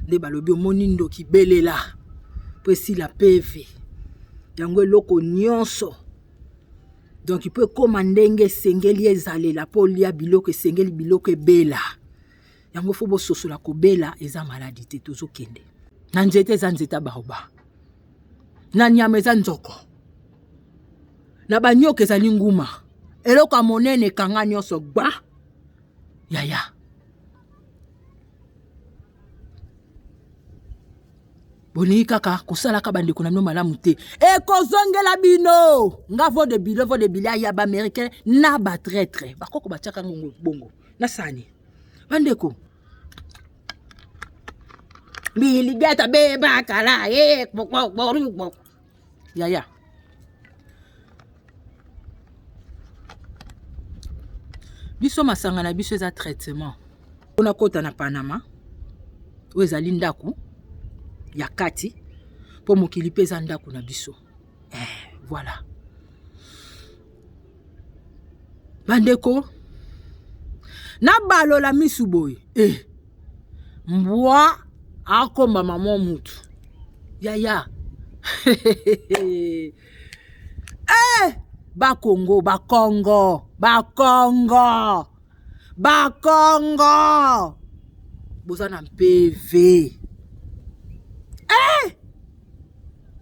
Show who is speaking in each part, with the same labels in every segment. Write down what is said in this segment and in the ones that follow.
Speaker 1: Nde balobi omoni ndoki belela mpo esila peve. Yango eloko nyonso donc mpo ekóma ndenge esengeli ezalela mpo olia biloko esengeli biloko ebela. Yango fo bososola kobela eza maladi te, tozokende na nzete eza nzete ya baoba, na nyama eza nzoko, na banyoka ezali nguma, eloko ya monene ekanga nyonso gba yaya. Bolingi kaka kosalaka bandeko na bino malamu te, ekozongela bino. Nga vo de bilo vo de bilia ya baaméricain na batraitre bakoko batiaka ngongo bongo na sani. Bandeko biligata bebakala e yaya, biso masanga na biso eza traitement. Mpona kota na Panama oyo ezali ndako ya kati, mpo mokili mpe eza ndako na biso. Voilà bandeko, nabalola misu boye mbwa akomba mama mutu yaya. Bakongo bakongo bakongo bakongo boza na mpv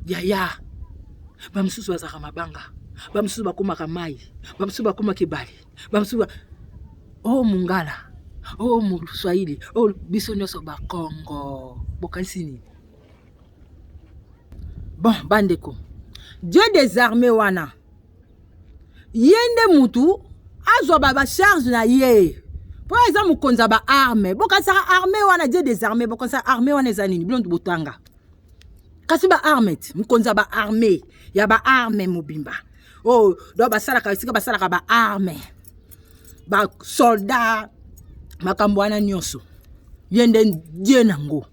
Speaker 1: yaya. Bamosusu bazalaka mabanga, bamosusu bakomaka mai, bamosusu bakomaka ebale, bamosusu o mungala, o moswahili, o biso nyonso bakongo. Bokanisi nini? Bon bandeko, Dieu des armées wana ye nde mutu azwa ba charge na ye mpo eza mokonzi ya ba arme. Bokanisaka arme wana Dieu des armées, bokanisaka arme wana eza nini? Bino botanga kasi ba arme ti mokonzi ya ba arme ya ba arme mobimba oyo donc basalaka esika basalaka ba arme ba soldat makambo wana nyonso ye nde Dieu nango.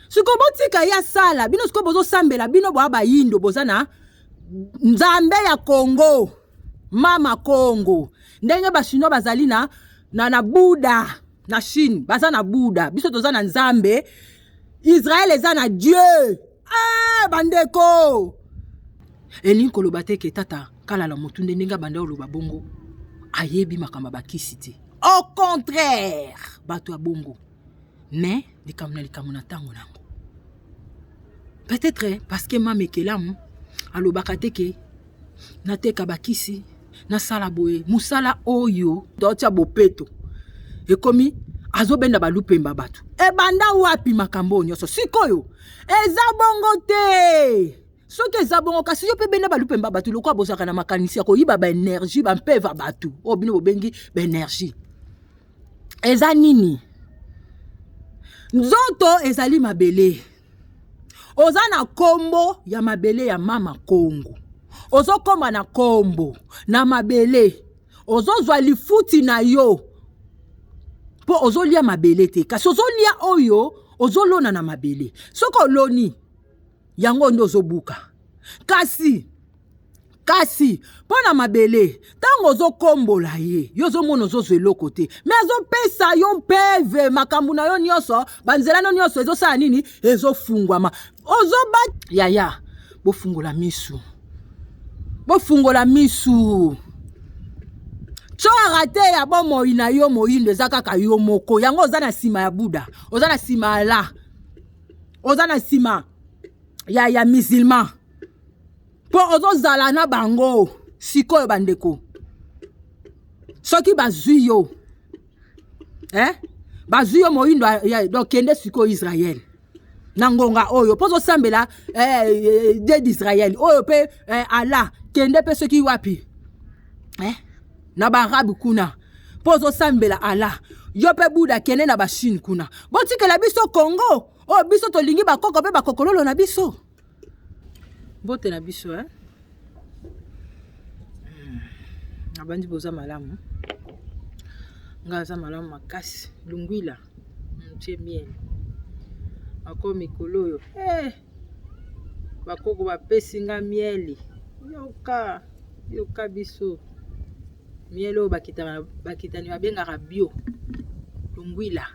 Speaker 1: Sikoyo botika ye asala bino. Sikoyo bozosambela bino boya bayindo, boza na nzambe ya Congo, mama Congo, ndenge bachinois bazali na, na, na Buddha na Chine, baza na Buddha, biso toza na nzambe. Israel eza na Dieu. Bandeko, elingi koloba te ke tata kalala motu nde ndenge abanda oloba bongo ayebi makambo ya bakisi te. Au contraire, bato ya bongo, mais likambo na likambo na ntango nango. Peut-être parce que mama ekelamu alobaka te ke nateka bakisi, nasala boye mosala oyo totia bopeto, ekomi azobenda balupemba bato. Ebanda wapi makambo oyo nyonso? Sikoyo eza bongo te. Soki eza bongo, kasi yo mpe benda balupemba bato lokola bozalaka na makanisi ya koyiba baenergie bampeva bato oyo bino bobengi baenergie. Eza nini? Nzoto ezali mabele, oza na kombo ya mabele ya mama Kongo, ozokoma na kombo na mabele, ozozwa lifuti na yo mpo ozolia mabele te, kasi ozolia oyo ozolona na mabele. Soki oloni yango nde ozobuka. Kasi mpo na mabele, ntango ozokombola ye, yo ozomona ozozwa eloko te, me azopesa yo mpeve, makambo na yo nyonso, banzela no nyonso ezosala nini? Ezofungwama. Ozoba yaya, bofungola misu, bofungola misu. Tsora te ya bomoi na yo moyindo eza kaka yo moko. Yango oza na nsima ya Buddha, oza na nsima ya Allah, oza na nsima ya musulman, mpo ozozala na bango. Sikoyo bandeko, soki bazwi yo bazwi yo moyindo, donc kende sikoyo Israel na ngonga oyo mpo ozosambela Dieu d'Israël oyo mpe Allah, kende mpe soki wapi na baarabe kuna mpo ozosambela Allah. Yo mpe Buddha, kende na bachine kuna. Botikela biso Congo oyo biso tolingi, bakoko mpe bakokololo na biso. Mbote na biso nabandi boza malamu, nga aza malamu makasi. Lungwila ntie miel ako mikolo oyo bakoko bapesi nga mieli. Yoka yoka biso miel oyo bakitani babengaka bio lungwila.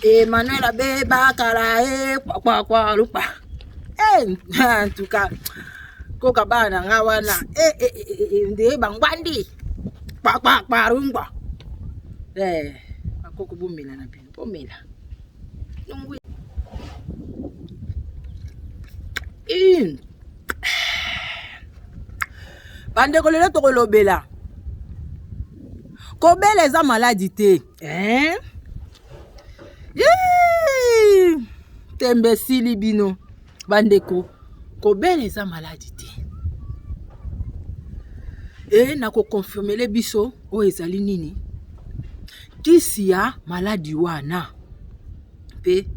Speaker 1: Emmanuel abeba kala e kwa lupa eh, en tout cas koka bana na nga wana eh, eh, eh, eh, nde bangwandi kpakpakparungwa eh, bakoko bomela na bino bomela nungwi bandeko lelo tokolobela kobela eza maladi te eh? Tembe esili bino bandeko, kobela eza maladi te. E nakokonfirmele biso oyo ezali nini kisi ya maladi wana, mpe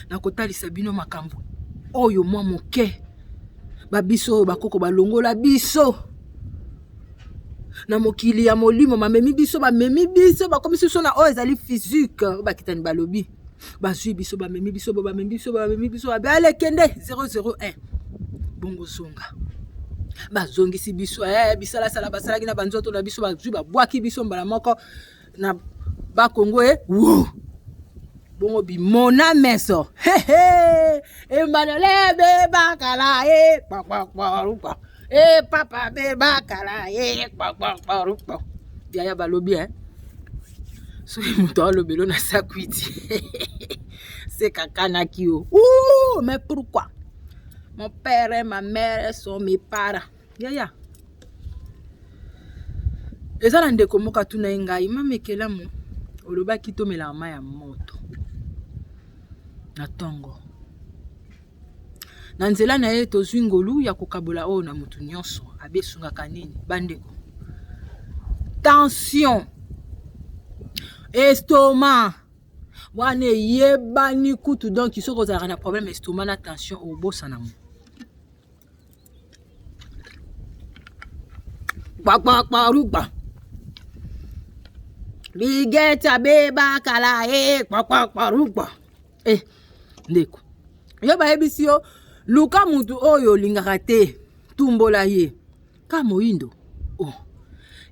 Speaker 1: nakotalisa bino makambo oyo mwa moke babiso oyo bakoko balongola biso na mokili ya molimo, bamemi biso, bamemi biso, bakomisi biso na oyo ezali physique. Oyo bakitani balobi, bazwi biso, bamemi biso, bamemi biso, bamemi biso, ale kende 001 bongo zonga. Bazongisi biso bisalasala basalaki na banzoto na biso, bazwi babwaki biso mbala moko na bakongo e wo bongo bimona meso emmanuel bebakala e kpakpakparukpa e papa bebakala e kpakpakparukpa yaya balobi e soki moto alobelo na sakwiti se kakanaki yo. Ouh, mais pourquoi mon père et ma mère sont mes parents? Yaya eza na ndeko moko atuna ye ngai, mama Ekelamu, olobaki tomelaka mai ya moto na ntongo. Na nzela na ye tozwi ngolu ya kokabola oyo na motu nyonso. Abe esungaka nini bandeko? Tension, estomac wana eyebani kutu. Donc soki ozalaka na problème estomac na tension, obosana ngo kpakpakparugba bigeta bebakala e kpakpakparugba. Eh, ndeko, yo bayebisi yo luka mutu oyo olingaka te, tumbola ye ka moyindo. Oh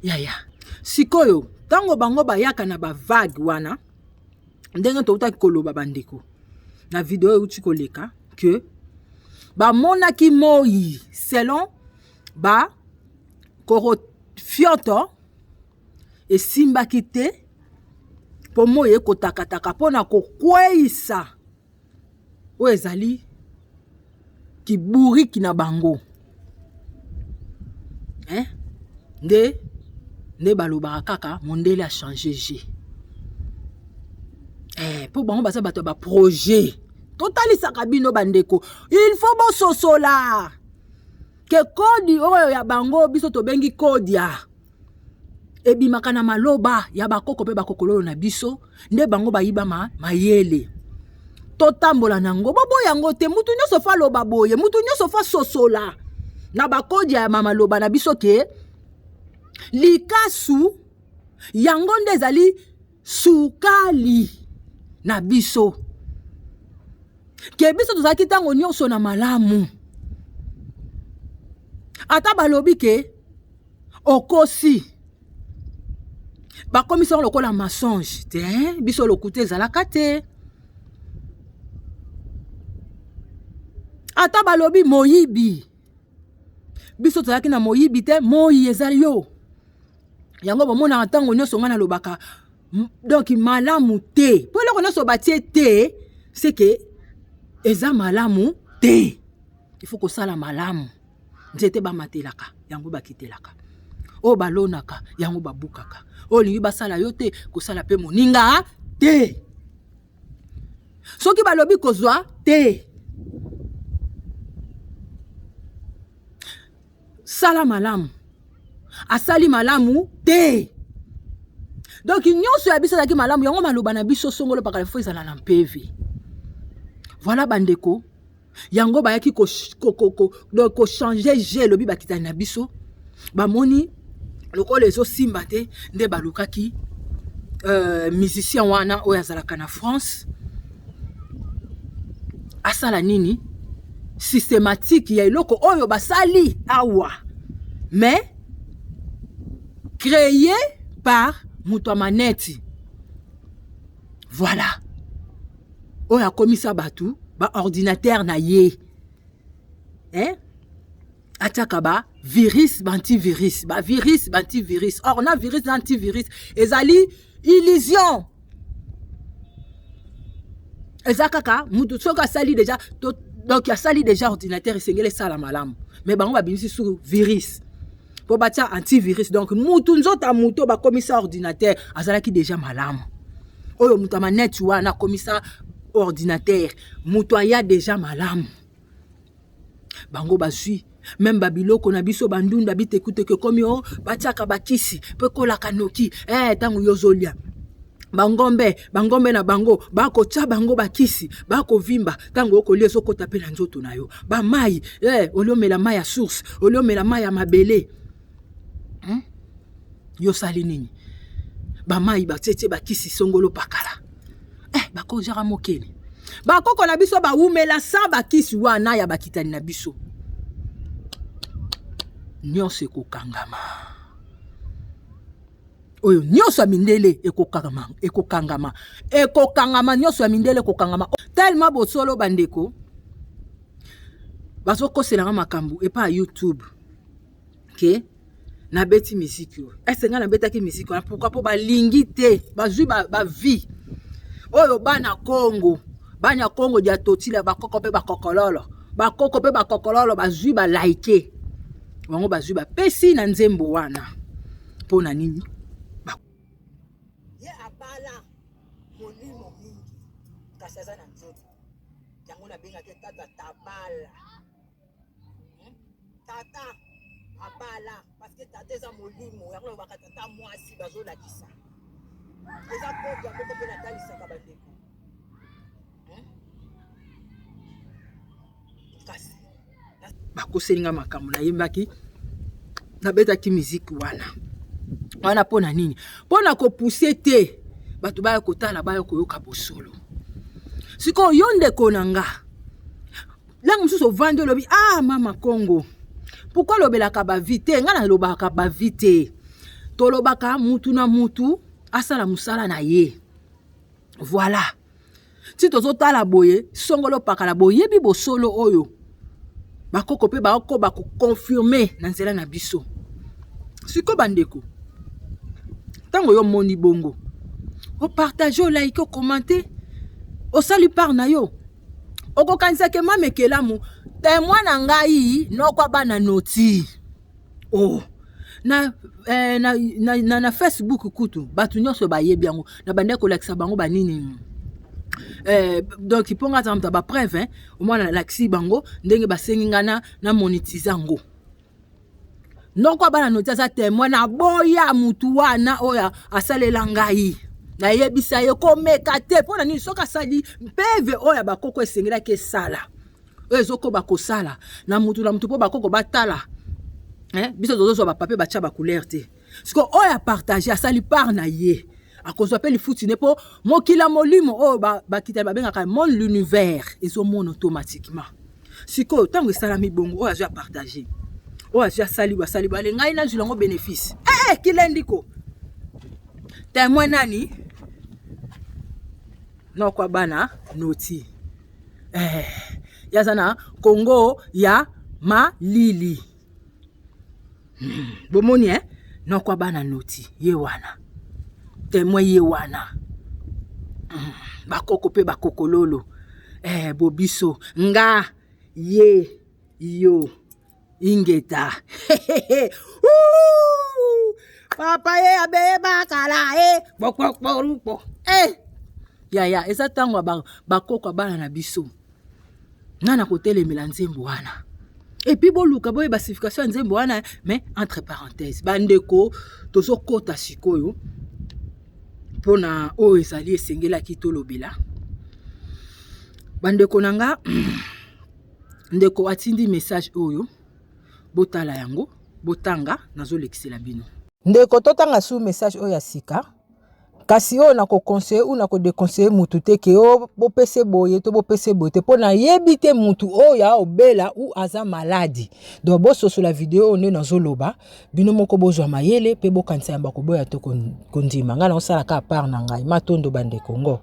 Speaker 1: yaya, sikoyo ntango bango bayaka na bavague wana, ndenge toutaki koloba bandeko na video euti koleka, ke bamonaki moi selon ba korofioto esimbaki te, mpo moi ekotakataka mpona kokweyisa oyo ezali kiburiki na bango, eh? Nde balobaka kaka mondele achange g mpo bango baza bato ya baprojet. Totalisaka bino bandeko, il faut bososola ke kodi oyo ya bango biso tobengi kodia ebimaka na maloba ya bakoko mpe bakokololo na biso. Nde bango bayiba mayele, totambola nango, boboya yango te. Mutu nyonso faut aloba boye, mutu nyonso faut asosola na bakodia ya maloba na biso ke likasu yango nde ezali sukali na biso, ke biso tozalaki ntango nyonso na malamu. Ata balobi ke okosi, bakomisi yango lokola mensonge te. Biso lokuta ezalaka te. Ata balobi moyibi, biso tozalaki na moyibi te. Moi ezali yo yango bomonaka ntango nyonso ngai nalobaka donc malamu te, mpo eloko nyonso batie te seke eza malamu te. Il faut kosala malamu. Nzete bamatelaka yango, bakitelaka. Oyo balonaka yango, babukaka. Oyo olingi basala yo te, kosala mpe moninga te. Soki balobi kozwa te, sala malamu. Asali malamu te. Donc nyonso ya biso ezalaki malamu. Yango maloba na biso songolo pakala faut ezala na mpeve. Voilà bandeko, yango bayaki kochanger jeu. Elobi bakitani na biso, bamoni lokola ezosimba te, nde balukaki musicien wana oyo azalaka na France asala nini, systématique ya eloko oyo basali awa, mais créé par moto ya maneti. Voilà. Oyo akomisa bato ba ordinateur na ye, eh? Atiaka ba virus, ba antivirus, ba virus, ba antivirus. Or na virus na antivirus ezali illusion, eza kaka mutu soki asali déjà to, donc asali déjà ordinateur, esengeli esala malamu, mais bango babimisi su virus mpo batia antivirus. Donc mutu, nzoto ya mutu oyo bakomisa ordinateur azalaki déjà malamu. Oyo mutu ya maneti wana akomisa ordinateur, mutu aya déjà malamu. Bango bazwi même babiloko na biso, bandunda, bitekuteke, ekomi o batiaka bakisi mpo ekolaka noki. Ntango yo ozolia bangombe, bangombe na bango bakotia bango bakisi, bakovimba. Ntango okolia, ezokota mpe na nzoto na yo. Bamai, oliomela mai ya source, oliomela mai ya mabele, Yosali nini? Bamai batietie bakisi songolo pakala. Bakozaka mokili. Bakoko na biso bawumela sa bakisi wana ya bakitani na biso nyonso ekokangama. Oyo nyonso ya mindele ekokangama, ekokangama, ekokangama. Nyonso ya mindele ekokangama. Tellement bosolo, bandeko bazokoselanga makambo epai ya YouTube ke nabeti misiki oyo. Ese ngai nabetaki misiki wana pourquoi? Mpo balingi te bazwi bavie ba oyo. Bana Kongo, bana Kongo dia totila, bakoko mpe bakokololo, bakoko mpe bakokololo bazwi balike bango, bazwi bapesi na nzembo wana. Mpo na nini? Ye abala molimo mingi, kasi aza na nzoto yango. Nabengaki tata tabala, Tata abala, parce que tata eza molimo yango. Nalobaka tata mwasi bazolakisa, eza kode ya moko mpe natalisaka bandeko. Kasi bakoselinga makambo. Nayembaki, nabetaki miziki wana wana mpo na nini? Mpo na kopousser te bato baya kotala, baya koyoka bosolo. Sikoyo yo ndeko na nga, langue mosusu ovandi, olobi: "Ah, mama Congo, pourquoi olobelaka bavie te?" Ngai nalobaka bavie te. Tolobaka mutu na mutu asala mosala na ye. Voilà, ti tozotala boye, songolo pakala, boyebi bosolo oyo bakoko mpe bakoba koconfirmer na nzela na biso. Sikoyo bandeko, ntango yo omoni bongo, opartager, oliker, ocommenter, osali part na yo. Okokanisaka mama ekelamu témoin na ngai nokwa bana noti oh. Na, eh, na, na, na, na Facebook kutu bato nyonso bayebi yango. Na bandaki kolakisa bango banini, donc mpo nga aza moto ya bapreuve. Omwana, nalakisi bango ndenge basengi ngai na monétiser yango. Noko bana noti aza témoin. Naboya mutu wana oyo asalela ngai. Nayebisa ye komeka te. Mpo na nini? Soki asali mpeve oyo ya bakoko esengelaki esala, oyo ezokoba kosala na mutu na mutu, mpo bakoko batala, eh? Biso tozozwa bapapier, batya bacouleur te. Siko oyo apartager, asali part na ye, akozwa mpe lifuti ne, mpo mokili ya molimo oyo bakitani babengaka monde, l'univers, ezomona automatiquement. Sikoyo ntango esalami bongo, oyo azwi apartager, oyo azwi asali, basali bale, ngai nazwi yango bénéfice. Kilendi ko témoin nani? Nokwa bana noti, yaza na Kongo ya malili. Bomoni, eh? Nokwa bana noti ye wana témoin, ye wana. Bakoko mpe bakokololo, bobiso nga ye yo ingeta. Papa ye abeye bakala e kpokpokporupo eh. Yaya, eza ntango ya bakoko ya bana na biso. Nga na kotelemela nzembo wana. Et puis boluka boyeba signification ya nzembo wana. Mais entre parenthèse, bandeko, tozokɔta sikoyo mpona oyo ezali esengelaki tolobela. Bandeko na nga, ndeko atindi message oyo, botala yango, botanga, nazolekisela bino. Ndeko, totanga su message oyo ya sika. Kasi oyo nakoconseiller ou nakodéconseiller mutu te ke o bopese boye to bopese boye te, mpo nayebi te mutu oyo aobela ou aza malade. Donc bososola video oyo nde nazoloba, bino moko bozwa mayele mpe bokanisa yamba koboya to kondima. Ngai naosala kaka part na ngai. Matondo, bandeko ngo.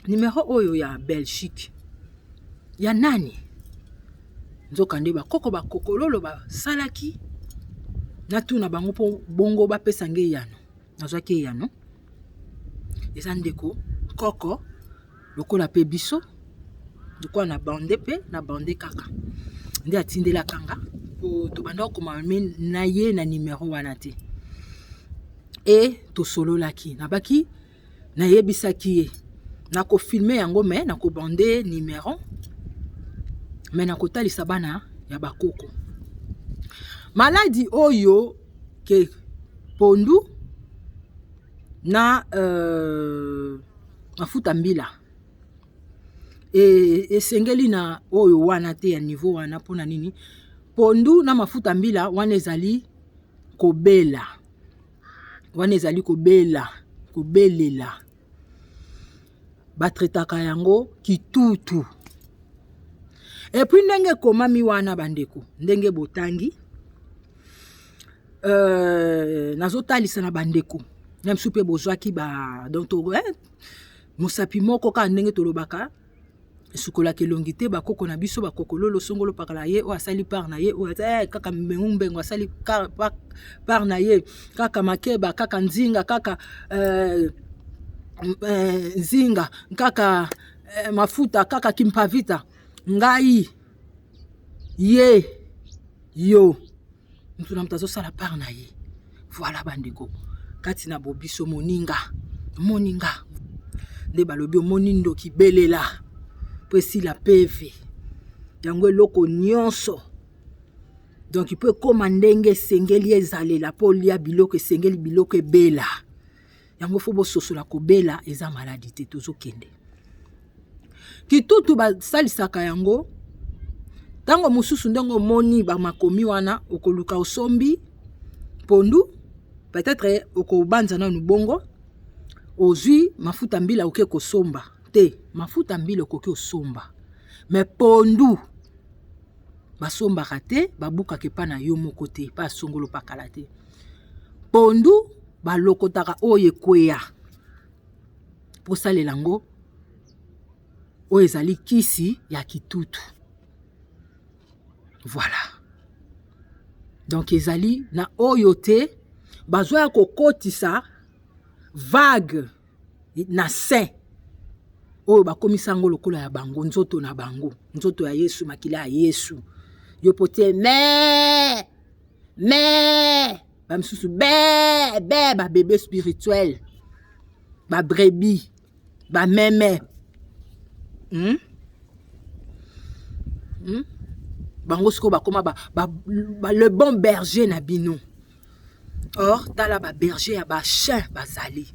Speaker 1: Numero oyo ya Belgique ya nani? Nzokande bakoko bakokololo basalaki natuna bango mpo bongo bapesa nge eyano. Nazwaki eyano, eza ndeko koko lokola mpe biso lokola na bande mpe na bande kaka nde atindelaka nga mpo tobanda kokoma na ye na numero wana te. E tosololaki, nabaki nayebisaki ye nakofilme yango me nakobande numero me nakotalisa bana ya bakoko maladi oyo ke pondu na mafuta mbila esengeli na oyo wana te ya niveau wana. Mpona nini? Pondu na mafuta mbila wana ezali kobela, wana ezali kobela, kobelela, batraitaka yango kitutu. Et puis ndenge ekomami wana bandeko, ndenge botangi, nazotalisa na bandeko na biso mpe bozwaki ba donc mosapi moko kaka ndenge tolobaka esukolaka elongi te. Bakoko na biso bakokololo songolo pakala, ye oyo asali part na ye, oyo kaka mbengu mbengu asali part na ye, kaka makeba, kaka nzinga, kaka nzinga, kaka mafuta, kaka kimpavita, ngai ye yo mutu na moto azosala part na ye. Voilà bandeko, kati na bobiso moninga moninga nde balobi omoni ndoki belela po esila peve yango eloko nyonso. Donc mpo ekóma ndenge esengeli ezalela, mpo olia biloko esengeli biloko ebela yango, fo bososola kobela eza maladi te. Tozokende kitutu, basalisaka yango ntango mosusu. Ndenge omoni bamakomi wana, okoluka osombi pondu, peut-être okobanza nanu bongo ozwi mafuta mbila, oke kosomba te. Mafuta mbila okoki osomba, mais pondu basombaka te, babukaka epa na yo moko te, epa songolo pakala te. Pondu balokotaka oyo ekweya mpo salela yango, oyo ezali kisi ya kitutu. Voilà, donc ezali na oyo te bazwa ya kokotisa vague na sein oyo bakomisa yango lokola ya bango nzoto na bango, nzoto ya Yesu, makila ya Yesu. Yo po te me bamisusu be be babebe spirituel, babrebis, bameme, Bango sikoyo bakóma ba, ba, ba, le bon berger na bino. Or tala baberger ya bachien bazali.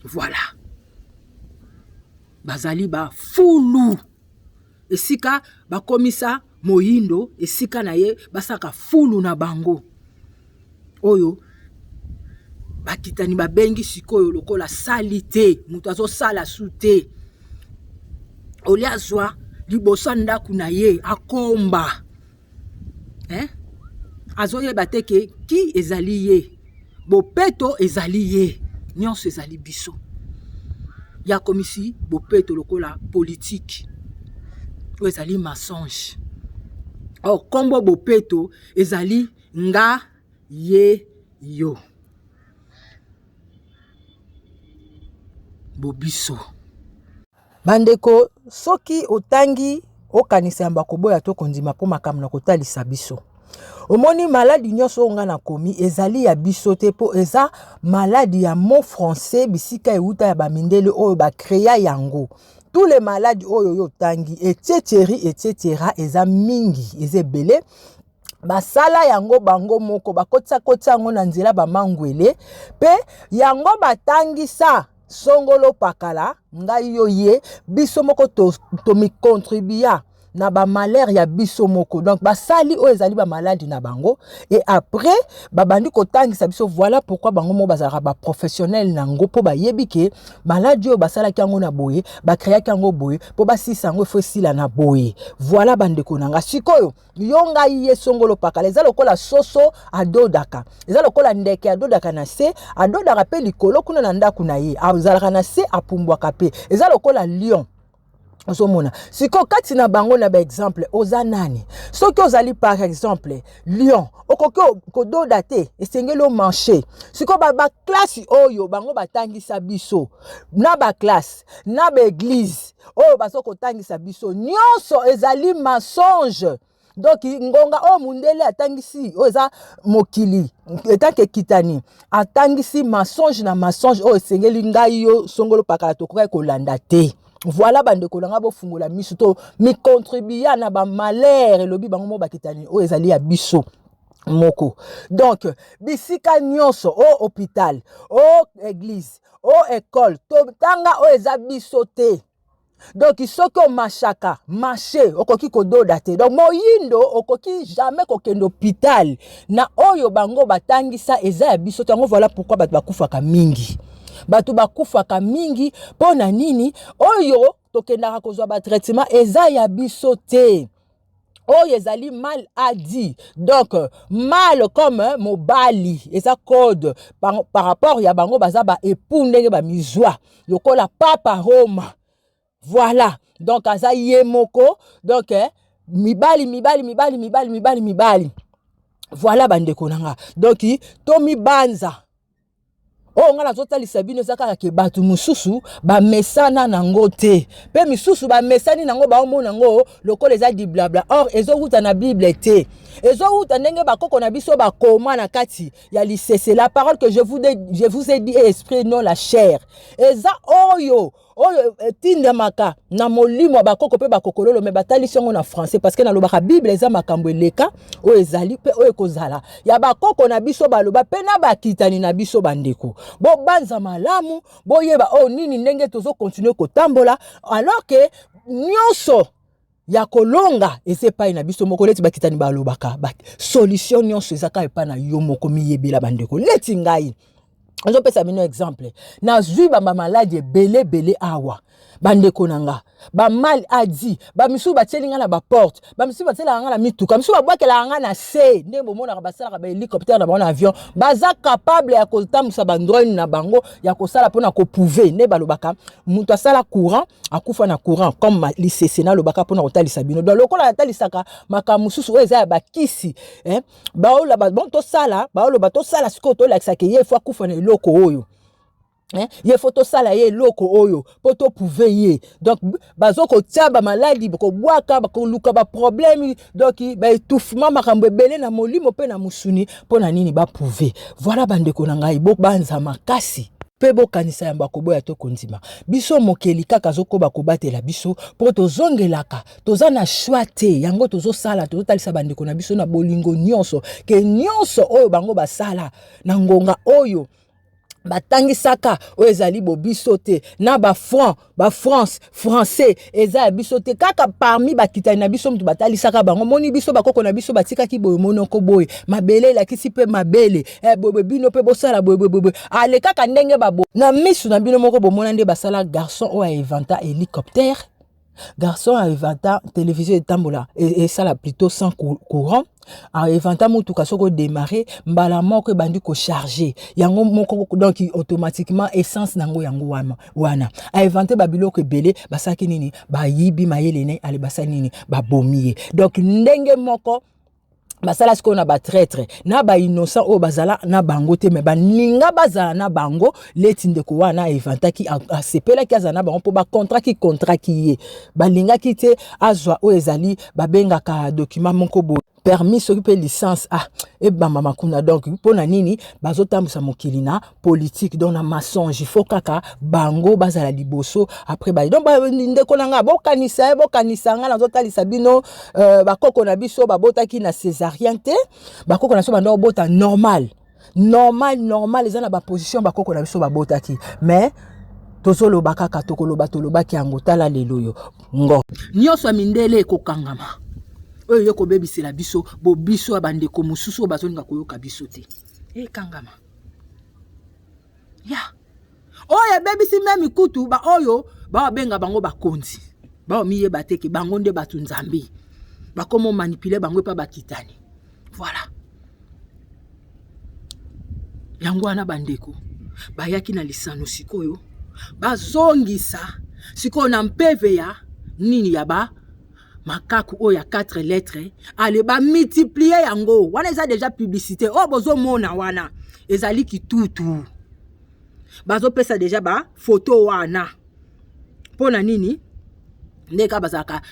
Speaker 1: Voilà, bazali bafulu esika bakomisa moyindo esika na ye, basalaka fulu na bango oyo bakitani babengi sikoyo lokola sali te. Moto azosala su te, olia azwa liboso ya ndako na ye akomba, eh? Azoyeba te ke ki ezali ye, bopeto ezali ye, nyonso ezali biso. Ye akomisi bopeto lokola politike oyo ezali mensonge. Or nkombo bopeto ezali nga ye yo bobiso. Bandeko, soki otangi okanisa yambo koboya to kondima mpo makambo na kotalisa biso, omoni maladi nyonso oyo nga nakomi ezali ya biso te, mpo eza maladi ya mot français, bisika euta ya bamindele oyo bacréa yango. Tous les maladi oyo yo otangi, etc etc, eza mingi, eza ebele. Basala yango bango moko, bakotisa-kotisa yango na nzela bamangwele, mpe yango batangisa songolo pakala, ngai yo ye biso moko tomicontribua to. na bamalheur ya biso moko. Donc basali oyo ezali bamaladi na bango et après babandi kotangisa biso. Voilà pourquoi bango moko bazalaka baprofessionnel nango, mpo bayebi ke maladi oyo basalaki yango na boye, bakreaki yango boye, mpo basisa yango efo esila na boye. Voilà, bandeko na nga. Sikoyo yo, ngai, ye, songolo pakala, eza lokola soso adodaka, eza lokola ndeke adodaka na se, adodaka mpe likolo kuna na ndako na ye, azalaka na se, apumbwaka mpe, eza lokola lion. Ozomona sikoyo kati na bango na baexemple, oza nani? Soki ozali par exemple lion, okoki kododa te, esengeli omarcher. Sikoyo baclasse oyo bango batangisa biso na baclasse na baéglise oyo baza kotangisa biso, nyonso ezali mensonge. Donc ngonga oyo mundele atangisi, oyo eza mokili etanke ekitani, atangisi mensonge na mensonge oyo esengeli ngai, yo, songolo pakala tokokaki kolanda te. Voilà, bandeko na nga, bofungola miso. To micontribua na bamalheur, elobi bango mo bakitani, oyo ezali ya biso moko. Donc bisika nyonso, o hôpital, o église, o école, totanga oyo eza biso te. Donc soki omashaka marché, okoki kododa te. Donc moyindo okoki jamais kokende hôpital na oyo bango batangisa, eza ya biso te yango. Voilà pourquoi bato bakufaka mingi. Bato bakufaka mingi mpo na nini? Oyo tokendaka kozwa batraitement eza ya biso te, oyo ezali mal adi. Donc mal comme mobali eza code par rapport ya bango, baza baépoux ndenge bamizwa lokola papa Roma. Voilà, donc aza ye moko. Donc mibali, mibali, mibali, mibali, mibali, mibali. Voilà, bandeko na nga. Donc tomibanza. Oyo ngai nazotalisa bino eza kaka ke bato mosusu bamesana nango te, mpe misusu bamesani nango, baomona yango lokola eza diblabla. Or ezowuta na Bible te, ezowuta ndenge bakoko na biso bakoma na kati ya lisese. La parole que je vous ai dit est esprit, non la chair. Eza oyo etindamaka na molimo ya bakoko mpe bakokololo, me batalisi yango na français, parce que nalobaka Bible eza makambo eleka, oyo ezali mpe oyo ekozala ya bakoko na biso baloba mpe na bakitani na biso. Bandeko, bobanza malamu, boyeba oyo nini, ndenge tozokontinue kotambola, alors ke nyonso ya kolonga eza epai na biso moko. Leti bakitani balobaka, solution nyonso eza kaka epai na yo moko. Miyebela, bandeko. Leti ngai nazopesa bino exemple, nazwi bamamaladi ebele ebele awa, bandeko na nga, bamal adi. Bamisusu batieli nga na baporte, bamisusu batielaka nga na mituka, misusu babwakelaka nga na se, ndenge bomonaka basalaka bahélicoptère na bango na avion. Baza capable ya kotambusa bandrone na bango ya kosala mpona koprouver nde balobaka moto asala courant akufa na courant, comme lisese nalobaka mpona kotalisa bino. Donc lokola natalisaka makambo mosusu oyo eza ya bakisi, eh, baoloba bon tosala, baoloba tosala sikoyo, tolakisaka ye fo akufa na eloko oyo, eh, ye fo tosala ye eloko oyo mpo toprouver ye. Donc bazokotia bamaladi, kobwaka, koluka baproblème, donc baétouffement, makambo ebele na molimo mpe na mosuni. Mpo na nini? Baprouver. Voilà, bandeko na ngai, bobanza makasi mpe bokanisa yambo ya koboya to kondima. Biso mokeli kaka azokoba kobatela biso mpo tozongelaka, toza na choix te. Yango tozosala, tozotalisa bandeko na biso na bolingo nyonso ke nyonso oyo bango basala na ngonga oyo batangisaka, oyo ezali bobiso te, na bafranc, bafrance, français eza ya biso te. Kaka parmi bakitani na biso moto batalisaka bango, moni biso bakoko na biso batikaki boye, monoko boye, mabele elakisi mpe mabele, eh, boye bino mpe bosala boye, boye, boye. Ale kaka ndenge babo na misu na bino moko, bomona nde basala garçon oyo ainventa hélicoptère, garçon ainventa télévision etambola, esala plutôt sans courant, ainventa motuka soki odémarre mbala moko ebandi kocharger yango moko, donc automatiquement essence nango yango wana. Wana ainvente babiloko ebele. Basalaki nini? Bayibi mayele ne. Ale, basali nini? Babomi ye. Donc ndenge moko basala sikoyo na batraître na bainnocent oyo bazala na bango te, me baninga bazala na bango. Leti ndeko wana ainventaki, asepelaki azala na bango mpo bakontraki, kontraki ye, balingaki te azwa oyo ezali babengaka document moko boye, permis soki mpe licence, ah, ebambama kuna. Donc mpo na nini bazotambusa mokili na politique, donc na mensonge? Il faut kaka bango bazala liboso, après ba. Donc ndeko na nga, bokanisa ye, bokanisa nga. Nazotalisa bino, bakoko na biso babotaki na césarien te. Bakoko na biso banda kobota normal, normal, normal. Eza na baposition bakoko na biso babotaki, mais Tozoloba kaka, tokoloba, tolobaki yango. Tala lelo oyo ngo nyonso ya mindele ekokangama, oyo ye kobebisela biso bobiso ya bandeko mosusu oyo bazolinga koyoka biso te, ekangama ya oyo ebebisi meme kutu baoyo baobenga bango bakonzi, baomiyeba te ke bango nde bato Nzambe bakoma manipuler bango epa bakitani. Voilà, yango wana bandeko bayaki na lisano. Sikoyo bazongisa sikoyo na mpeve ya nini, ya ba makaku oyo ya 4 lettres. Ale, bamultiplier yango wana, eza déjà publicité oyo bozomona wana, ezali kitutu. Bazopesa déjà bafoto wana mpo na nini? Nde kaka bazalaka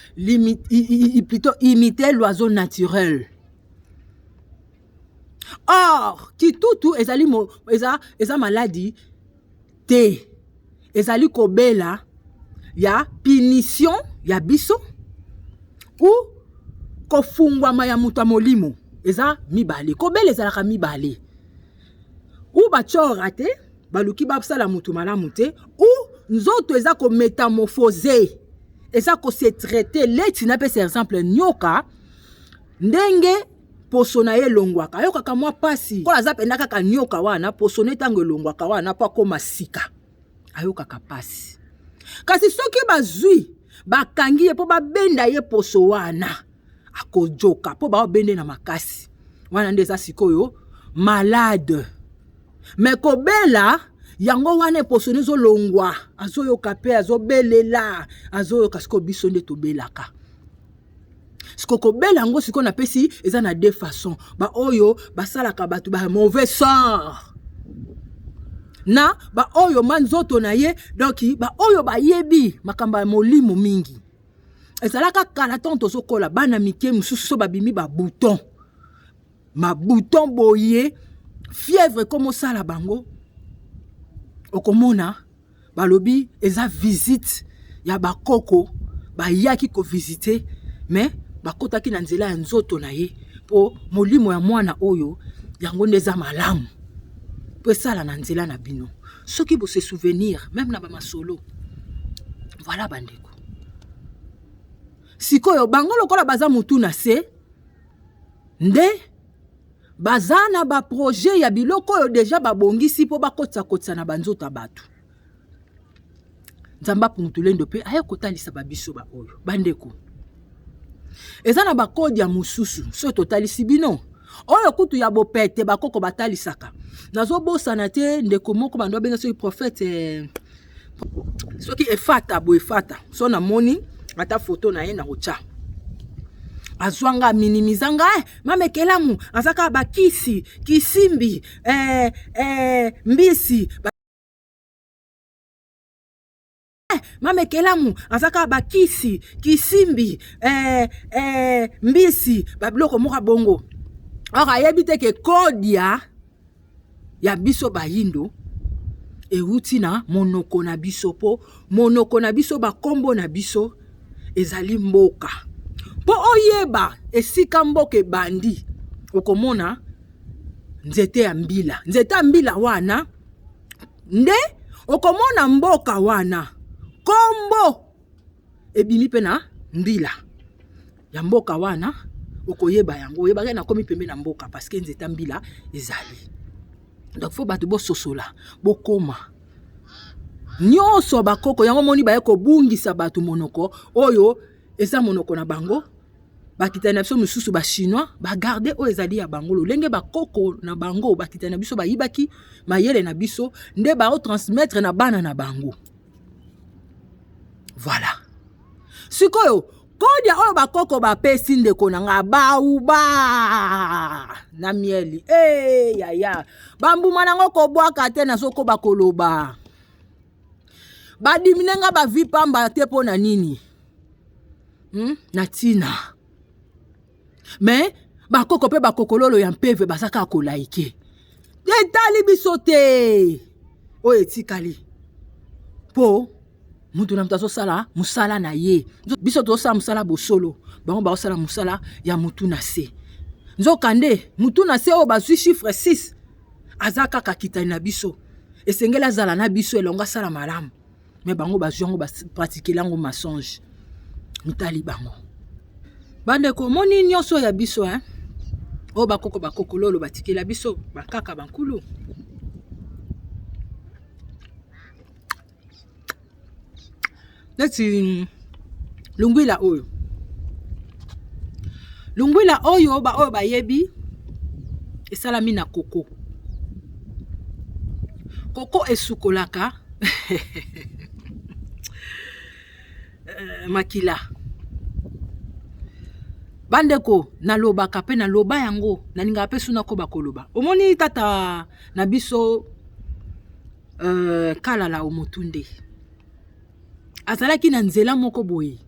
Speaker 1: plutôt imiter l'oiseau naturel. Or kitutu ezali eza maladi te, ezali kobela ya punition ya biso ou kofungwama ya moto ya molimo. Eza mibale, kobela ezalaka mibale: ou batiora te, baluki basala motu malamu te, ou nzoto eza kométamorphoser, eza kose traiter. Leti napesa exemple, nyoka, ndenge poso na ye elongwaka, ayokaka mwa pasi kola aza mpenza kaka nyoka wana. Poso ne ntango elongwaka wana mpo akóma sika, ayokaka pasi. Kasi soki bazwi, bakangi ye mpo babenda ye poso wana, akojoka mpo baobende na makasi wana. Nde eza sikoyo malade. Me kobela yango wana, eposo ne ezolongwa, azoyoka mpe azobelela, azoyoka. Sikoyo biso nde tobelaka. Sikoyo kobela yango, sikoyo napesi, eza na deux façons: baoyo basalaka bato ba mauvais sort na baoyo ma nzoto na ye. Donc baoyo bayebi makambo ya molimo mingi, ezalaka kala ntango tozokola, bana mike mosusu so babimi babouton, mabouton boye, fièvre ekoma osala bango, okomona balobi eza visite ya bakoko bayaki kovisiter, mais bakotaki na nzela ya nzoto na ye, mpo molimo ya mwana oyo yango nde eza malamu mpo esala na nzela na bino. Soki bose souvenir même na bamasolo. Voilà bandeko, sikoyo bango lokola baza motu na se, nde baza na baprojet ya biloko oyo déjà babongisi mpo bakotisa-kotisa na banzoto ya bato. Nzambe apungutulendo mpe aye kotalisa babiso baoyo. Bandeko, eza na bakode ya mosusu soki totalisi bino oyo kutu ya bopete bakoko batalisaka. Nazobosana te, ndeko moko bando babenga soki prophète soki Efata boye, Efata. So namoni ata foto na ye na kotya, azwanga aminimiza nga mama ekelamu aza kaka bakisi kisimbi mbisi mama ekelamu aza kaka bakisi kisimbi mbisi, babiloko moko bongo. Or ayebi te ke kodia ya biso bayindo ewuti na monoko na biso, mpo monoko na biso, bakombo na biso ezali mboka. Mpo oyeba esika mboka ebandi, okomona nzete ya mbila. Nzete ya mbila wana nde okomona mboka wana, kombo ebimi mpe na mbila ya mboka wana. Okoyeba yango, oyebaki nakomi pembe na mboka parce que nzete ya mbila ezali. Donc faut bato bososola, bokoma nyonso bakoko yango. Moni baye kobungisa bato monoko oyo eza monoko na bango. Bakitani na biso mosusu bachinois bagarder oyo ezali ya bango, lolenge bakoko na bango, bakitani na biso bayibaki mayele na biso, nde baotransmettre na bana na bango. Voilà, sikoyo kodia oyo bakoko bapesi ndeko na nga, bauba na mieli e yaya, bambuma nango kobwaka te. Nazokoba koloba, badimine nga bavi pamba te. Mpo na nini? Na ntina me bakoko mpe bakokololo ya mpeve baza kaka kolaike, etali biso te oyo etikali, mpo mutu na moto azosala mosala na ye. Biso tozosala mosala bosolo, bango baosala mosala ya mutu na se. Nzokande mutu na se oyo bazwi chiffre 6 aza kaka kitani na biso, esengeli azala na biso elongo, asala malamu. Me bango bazwi yango, bapratikela yango mensonge. Mitali bango. Bandeko, omoni nyonso ya biso, hein? Oyo bakoko bakokololo batikela biso, bakaka bankulu. Neti lungwila oyo. Lungwila oyo ba oyo bayebi esalami na koko. Koko esukolaka makila. Bandeko, nalobaka pe naloba yango, nalingaka pe suna koba koloba. Omoni tata na biso Kalala Omotunde azalaki na nzela moko boye,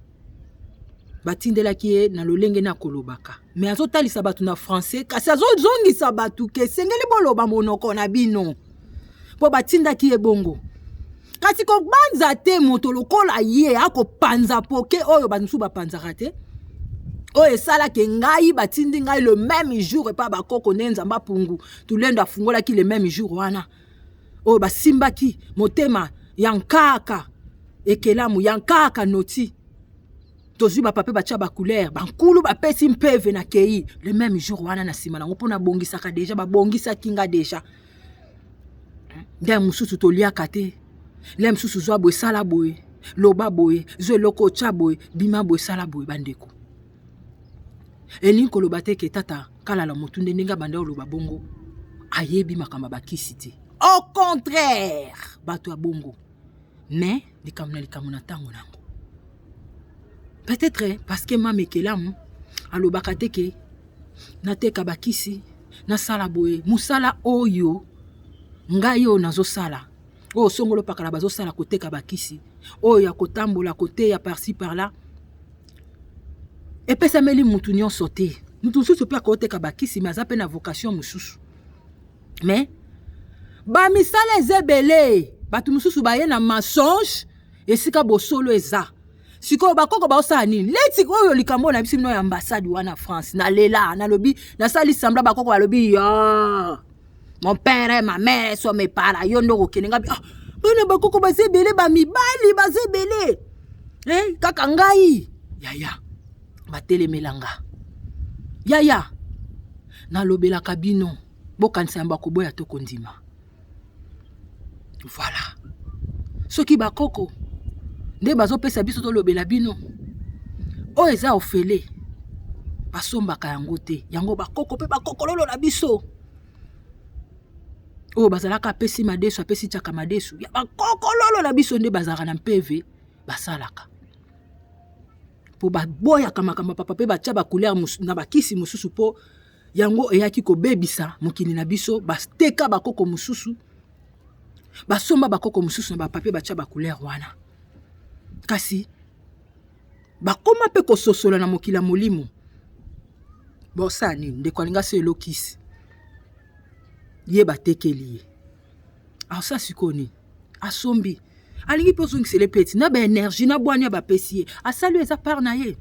Speaker 1: batindelaki ye na lolenge na kolobaka, me azotalisa bato na français, kasi azozongisa bato ke esengeli boloba monoko na bino mpo batindaki ye bongo. Kasi kobanza te moto lokola ye akopanza poke oyo bato mosusu bapanzaka te, oyo esalaki ngai batindi ngai le même jour epa bakoko nde Nzambe apungu tulendo afungolaki le même jour wana oyo basimbaki motema ya nkaka ekelamu ya nkaka noti, tozwi bapape batya bacouleur, bankulu bapesi mpeve na kei le même jour wana. Na nsima nango mpo nabongisaka deja, babongisaki nga deja nde mosusu toliaka te, le mosusu zwa boye, sala boye, loba boye, zwa eloko otya boye, bima boye, sala boye. Bandeko, elingi koloba te ke tata Kalala motu nde ndenge abanda oloba bongo ayebi makambo ya bakisi te. Au contraire, bato ya bongo, mais likambo na likambo na ntango nango. Peut-être parce que mama ekelamu alobaka te ke nateka bakisi, nasala boye mosala oyo ngai oyo nazosala, oyo songolo pakala bazosala, koteka bakisi oyo ya kotambola koteya par-ci par-là, epesameli mutu nyonso te. Mutu mosusu mpe akoteka bakisi, me aza mpe na vocation mosusu. Me bamisala eza ebele, bato mosusu baye na mensonge esika bosolo eza. Sikoyo bakoko baosala nini? Leti oyo likambo na biso bino ya ambassade wana France, nalela, nalobi, nasali sembla, bakoko balobi ya mon père, ma mère so mes parents, yo nde okokende. Ngabi, ah, bana bakoko baza ebele, bamibali baza ebele, eh, kaka ngai yaya batelemelanga. Yaya, nalobelaka bino, bokanisa yango bakoboya to kondima. Voilà, soki bakoko nde bazopesa biso tolobela bino, oyo eza ofele, basombaka yango te. Yango bakoko mpe bakokololo na biso oyo bazalaka, apesi madesu, apesi tiaka madesu ya bakokololo na biso nde bazalaka na mpeve, basalaka mpo baboyaka makambo ya papa mpe batya bacouleur na bakisi mosusu, mpo yango eyaki kobebisa mokili na biso. Bateka bakoko mosusu, basomba bakoko mosusu na bapapier, batya bacouleur wana, kasi bakoma mpe kososola na mokili ya molimo. Bosala nini? Ndeko alinga so elokisi ye, batekeli ye, asala sikoyo nini? Asombi, alingi mpe ozongisela epeti na baénergie na bwani ya bapesi ye, asali oyo eza part na ye.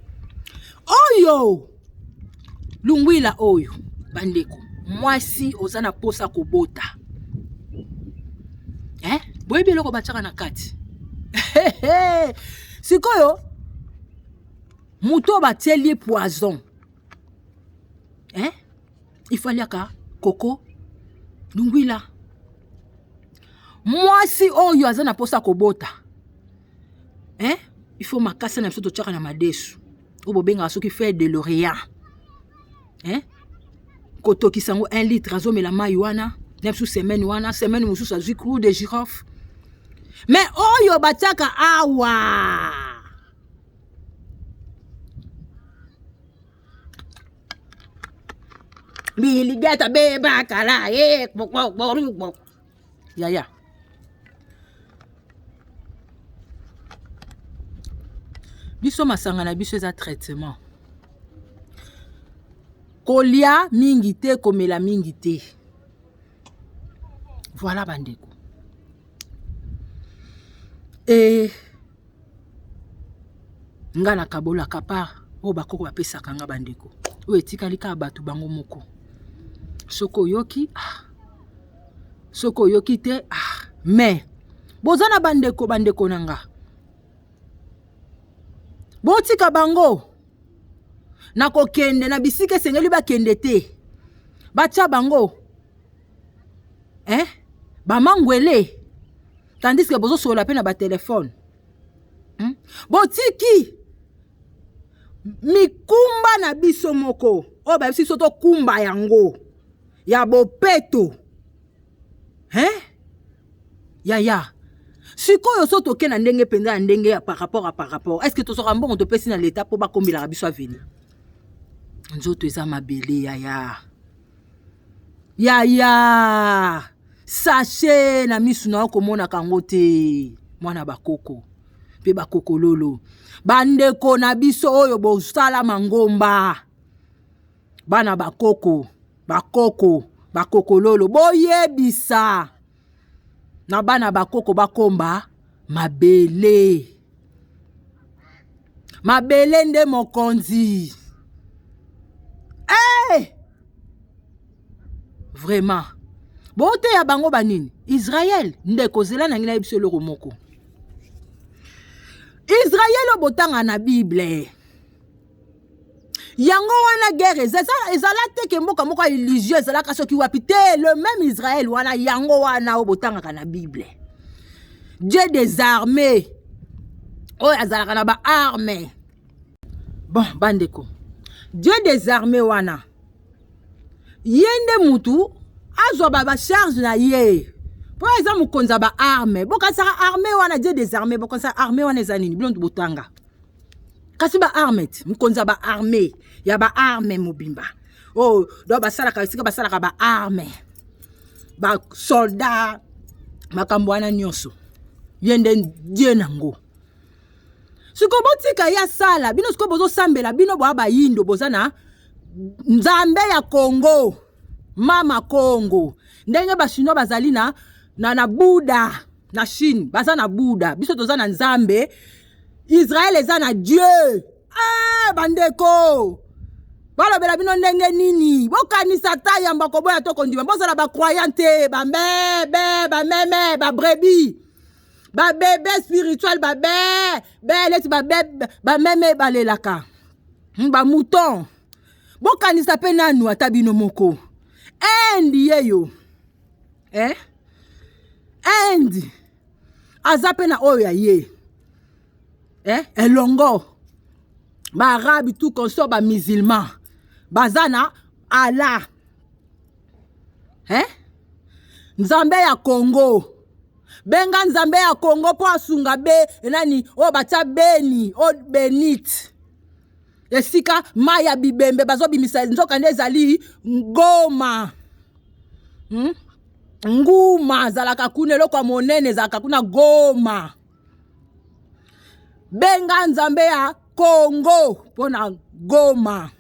Speaker 1: Oyo lungwila oyo, bandeko, mwasi oza na posa kobota, eh? Boyebi eloko batiaka na kati? Sikoyo moto oyo batieli ye poison, eh? Ifaliaka koko lungwila. Mwasi oyo aza na posa kobota, eh? Il faut makasa na biso totiaka na madesu oyo bobengaka soki feuille de l'orient, eh? Kotokisa yango 1 litre, azomela mai wana na biso semaine wana, semaine mosusu azwi clou de girofle. Mais oyo batiaka awa, biligata bebakala ye yaya, biso masanga na biso eza traitement. Kolia mingi te, komela mingi te. Voilà bandeko. E nga nakabolaka part oyo bakoko bapesaka nga. Bandeko, oyo etikali kaka bato bango moko. Soki oyoki, ah. Soki oyoki te, ah. Mais boza na bandeko, bandeko na nga. Botika bango na kokende na bisika esengeli bakende te, batya bango eh? Bamangwele, tandis que bozosolola mpe na batelefone, Botiki mikumba na biso moko oyo bayebisi biso tokumba yango ya bopeto, hein? Yaya, sikoyo so toke na ndenge mpenza ya ndenge ya par rapport à par rapport, est ce que tozwaka mbongo topesi na leta mpo bakombelaka biso avenue? Nzoto eza mabele, yaya. Yaya, sachet na misu na yo komonaka yango te. Mwana bakoko mpe bakokololo, bandeko na biso oyo bosala mangomba, bana bakoko, bakoko, bakokololo, boyebisa na bana bakoko bakomba mabele. Mabele nde mokonzi. Hey! Vraiment, boteya bango banini? Israel, ndeko, zela na ngai nayebi biso eloko moko. Israel oyo botanga na Bible, yango wana guerre ezala te ke mboka moko ya illusion ezalaka soki wapi te. Le même Israel wana, yango wana oyo botangaka na Bible, Dieu des armées oyo azalaka na baarmes. Bon, bandeko, Dieu des armées wana, ye nde mutu azwa bacharge na ye mpo eza mokonzi ya baarmes. Bokanisaka armée wana, Dieu des armées, bokanisaka armée wana eza nini? Bino botanga kasi baarmes ti mokonzi ya baarmée, ya baarmes mobimba oyo. Oh, donc basalaka esika basalaka baarmes, basoldat, makambo wana nyonso, ye nde Dieu nango. Sikoyo botika ye asala. Bino sikoyo bozosambela, bino boya bayindo, boza na Nzambe ya Kongo, mama Kongo, ndenge Bachinois bazali na Buda na Chine, baza na Buda. Biso toza na Nzambe. Israel eza na Dieu. Ah, bandeko, balobela bino ndenge nini? Bokanisa ta yamba koboya to kondima. Bozala bacroyant te, bamebe, bameme, babrebis, babebe spirituel, babe be neti babe, bameme balelaka, bamouton. Bokanisa mpe nanu ata bino moko. Inde yeyo, eh? Inde aza mpe na oyo ya ye, eh? Elongo baarabe, tout consort, bamusulman baza na Allah, eh? Nzambe ya Congo, benga Nzambe ya Congo mpo asunga be nani oyo batya beni oyo benite esika mai ya bibembe bazobimisa, nzoka nde ezali Ngoma, Nguma azalaka kuna, eloko ya monene ezalaka kuna Goma. Benga Nzambe ya Congo mpo na Goma,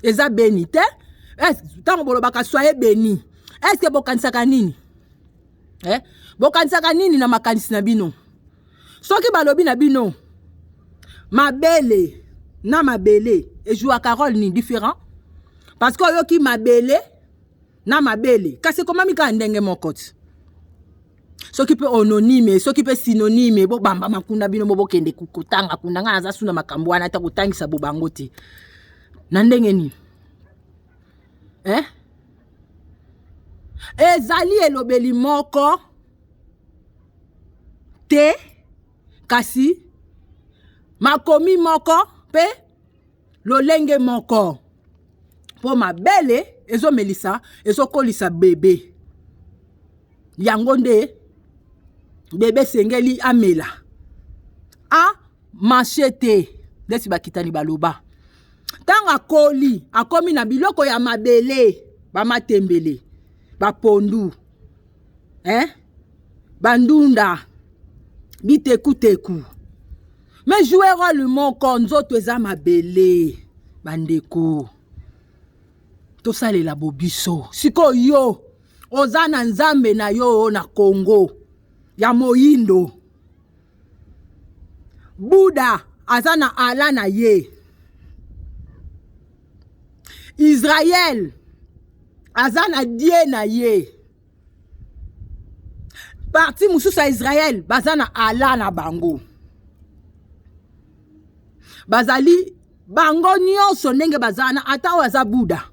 Speaker 1: Eza beni te. Ntango bolobaka "soyez béni", est-ce bokanisaka nini, eh? Bokanisaka nini na makanisi na bino soki balobi na bino mabele na mabele ezwaka rôle nini différent? Parce que oyoki mabele na mabele, kasi ekomami kaka ndenge moko ti. Soki mpe homonyme, soki mpe synonyme, bobamba makunda bino mo bokende kotanga kuna. Ngai naza suna makambo wana ata kotangisa bo bango te na ndenge nini, eh? Ezali elobeli moko te, kasi makomi moko mpe lolenge moko, mpo mabele ezomelisa, ezokolisa bebe. Yango nde bebe esengeli amela, amarche te ndeti bakitani baloba. Ntango akoli, akomi na biloko ya mabele, bamatembele, bapondu, eh? Bandunda, bitekuteku, mais joue rôle moko. Nzoto eza mabele, bandeko, tosalela bobiso. Sikoyo yo oza na Nzambe na yo na Kongo ya moyindo. Buda aza na Ala na ye. Israel aza na Dieu na ye. Parti mosusu ya Israel baza na Ala na bango. Bazali bango nyonso ndenge baza wana, ata oyo aza Buda,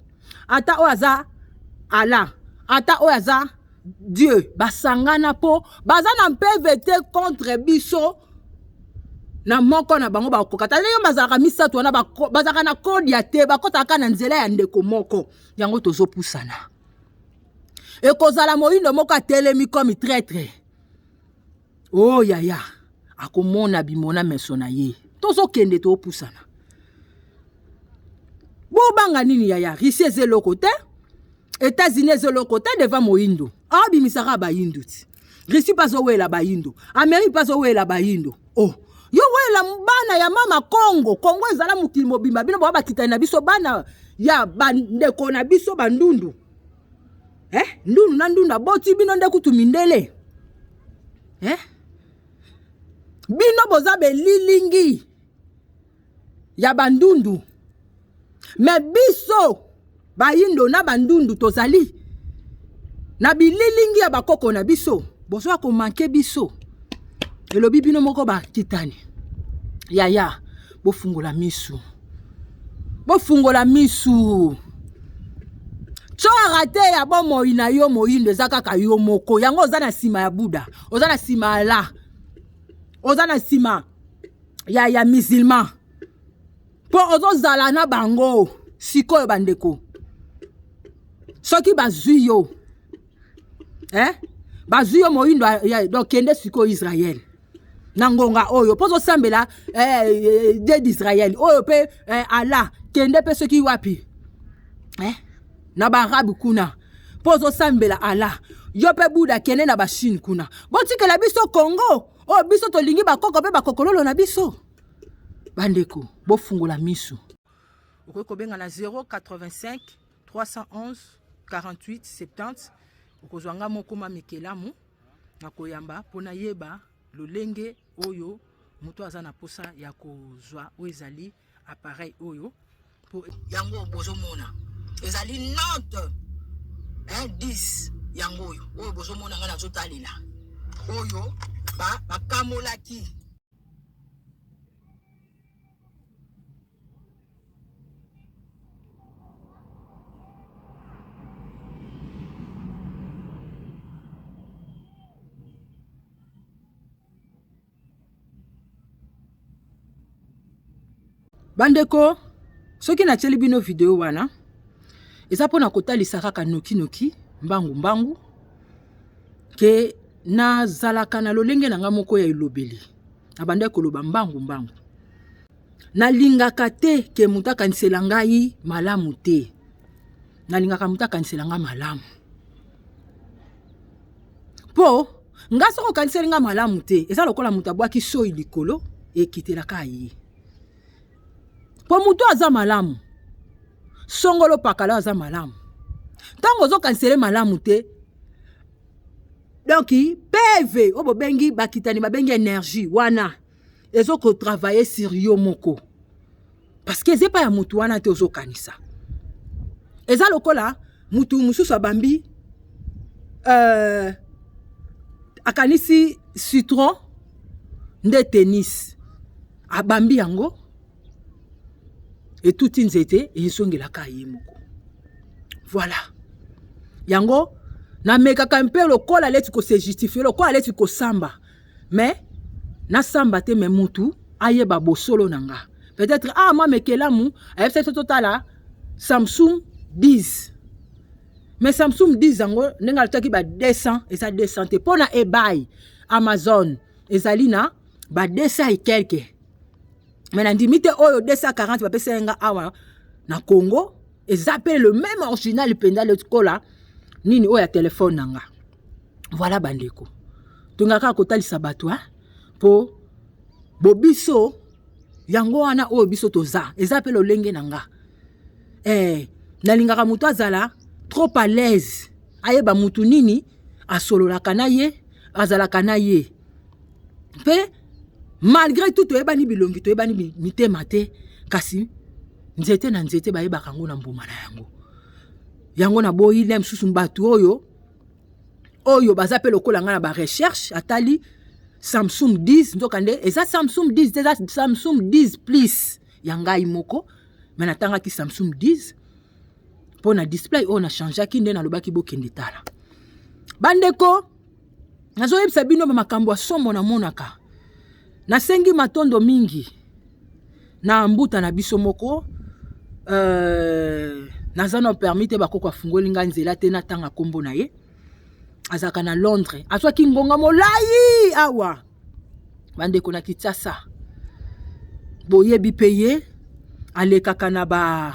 Speaker 1: ata oyo aza Allah, ata oyo aza Dieu, basangana mpo baza na mpeve te contre biso. Na moko na bango bakoka ta ndenge bazalaka misato wana, bazalaka na kodia te, bakotaka na nzela ya ndeko moko. Yango tozopusana, ekozala moyindo moko atelemi comme traître. Oh yaya, akomona bimona meso na ye. Tozokende, topusana. Bobanga nini yaya? Russie eza eloko te, États-Unis eza eloko te devant moyindo. Abimisaka bayindo ti Russie mpe azowela bayindo, Amérique mpe azowela bayindo. Oh, yo wela bana ya mama Congo. Congo ezala mokili mobimba. Bino boa bakitani na biso, bana ya bandeko na biso bandundu, eh? Ndundu na ndundu aboti bino nde kutu mindele, eh? Bino boza belilingi ya bandundu, me biso bayindo na bandundu tozali na bililingi ya bakoko na biso. Bozwa komanke biso, elobi bino moko bakitani. Yaya, bofungola misu, bofungola misu. Tsora te ya bomoi na yo moyindo eza kaka yo moko. Yango oza na nsima ya Buda, oza na nsima ya Allah, oza na nsima ya musulman, mpo ozozala na bango. Sikoyo bandeko, soki bazwi yo, eh? Bazwi yo moyindo, donc kende sikoyo Israel na ngonga oyo mpo ozosambela Dieu d'Israël oyo mpe Allah. Kende mpe soki wapi, na baarabe kuna mpo ozosambela Allah. Yo mpe Buda, kende na bachine kuna. Botikela biso Congo oyo biso tolingi, bakoko mpe bakokololo na biso. Bandeko, bofungola miso. Okoki kobenga na 085 311 48 70. Okozwa nga moko ma Mikelamu na koyamba mpo nayeba lolenge oyo moto aza na posa ya kozwa oyo ezali appareil oyo. Po yango bozomona ezali Note 10. Yango oyo, oyo bozomona ngai nazotalela oyo, bakamolaki bandeko. Soki natieli bino video wana, eza mpona kotalisa kaka nokinoki, mbangu mbangu, ke nazalaka na lolenge na nga moko ya elobeli. Nabandaki koloba mbangu mbangu. Nalingaka te ke moto akanisela ngai malamu te. Nalingaka moto akanisela ngai malamu, mpo nga soki okaniseli ngai malamu te, eza lokola moto abwaki soi likolo, ekitelaka ye. Mpo moto aza malamu, songolo pakala aza malamu, ntango ozokanisele malamu te, donc PV oyo bobengi bakitani, babengi énergie wana, ezokotravaille sur yo moko, parce que eza epai ya motu wana te. Ozokanisa eza lokola mutu mosusu abambi, akanisi citron nde tennis, abambi yango, etuti nzete, ezongelaka ye moko. Voilà, yango namekaka mpe lokola leti kose justifier, lokola leti kosamba, mais nasamba te, mais mutu ayeba bosolo na nga. Peut-être mwa Mekelamu ayebisa biso totala Samsung 10, mais Samsung 10 yango ndenge alotaki ba 200, eza 200 te. Mpo na eBay, Amazon ezali na ba 200 et quelque, mais nandimi te oyo 240 bapesa nga awa na Congo eza mpe le même original mpenza lokola nini oyo ya telefone na nga. Voilà bandeko, tongaka kaka kotalisa bato mpo bobiso yango wana oyo biso toza. Eza mpe lolenge na nga. Nalingaka moto azala trop à l'aise, ayeba mutu nini asololaka na ye, azalaka na ye mpe. Malgré tout, toyebani bilongi, toyebani mitema te, kasi nzete na nzete bayebaka yango na mbuma na yango. Yango naboyi le mosusu bato oyo baza mpe lokola ngai na barecherche, atali Samsung 10, nzokande eza Samsung 10 te, eza Samsung 10 Plus. ya ngai moko, me natangaki Samsung 10 mpo na display oyo na changeaki, nde nalobaki bokende tala. Bandeko, nazoyebisa bino makambo ya somo namonaka. Nasengi matondo mingi na mbuta na biso moko. Naza na permis te, bakoko afungoli ngai nzela te natanga nkombo na ye. Azalaka na Londres, azwaki ngonga molai awa. Bandeko na Kinshasa boyebi mpe ye, alekaka na ba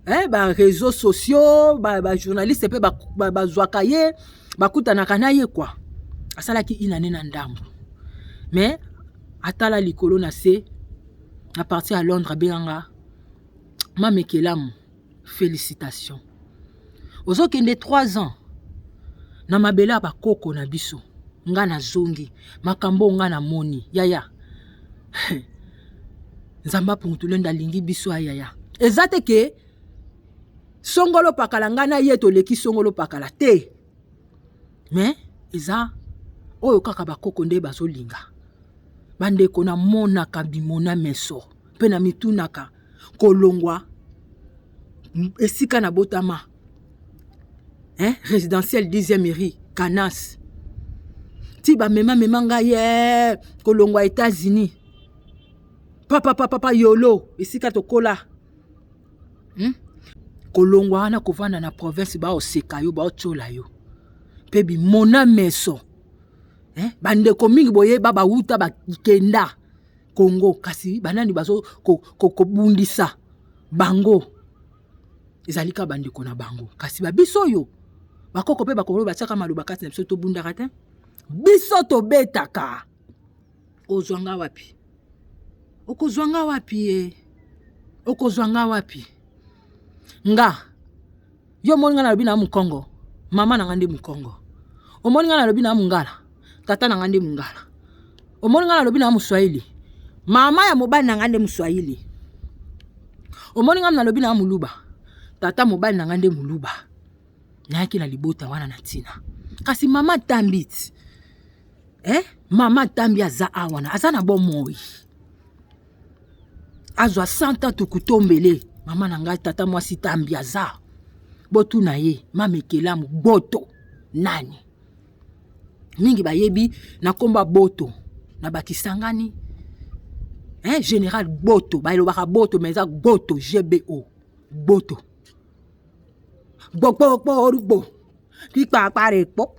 Speaker 1: ba réseaux sociaux, ba journaliste mpe bazwaka ye, bakutanaka na ye kwa. Asalaki inane na ndambo, mais atala likolo na se na partir ya Londres, abenganga: "Mamekelamu, félicitation, ozokende 3 ans na mabele ya bakoko na biso. Nga nazongi, makambo nga namoni, yaya, Nzambe apungutulende alingi biso. Ayaya, eza te ke songolo pakala, ngai na ye toleki songolo pakala te, mais eza oyo kaka bakoko nde bazolinga." Bandeko, namonaka bimona meso mpe na mitunaka kolongwa esika nabotama, hein, résidentiel 10e mairie Canas, ti bamemamema ngai ye kolongwa États-Unis, papapapapa, yolo esika tokola, Kolongwa wana, kovanda na province, baoseka yo, baotiola yo mpe bimona meso, eh? Bandeko mingi boyeba bawuta, bakenda Congo, kasi banani bazo kobundisa ko, ko bango? Ezali kaka bandeko na bango. Kasi babiso oyo bakoko mpe bakoko batiaka maloba kati na biso, tobundaka te, biso tobetaka. Ozwanga wapi? Okozwanga wapi ye? Okozwanga wapi nga? Yo omoni nga nalobi na mokongo, mama na nga nde mokongo. Omoni nga nalobi na mongala, tata na nga nde mongala. Omoni nga nalobi na moswahili, mama ya mobali na nga nde moswahili. Omoni nga nalobi na moluba, tata mobali na nga nde moluba. Nayaki na libota wana na ntina, kasi mama Tambi ti, eh? Mama Tambi aza awa na aza na bomoi, azwa 100 ans tukutombele. Mama na ngai, tata mwasi Tambi aza, botuna ye, mama Ekelamu Boto nani. Mingi bayebi na nkombo Boto na bakisangani, eh, général Boto. Balobaka Boto, mais eza Boto, gbo Boto, gbogbogbò, kpikpakparekpo,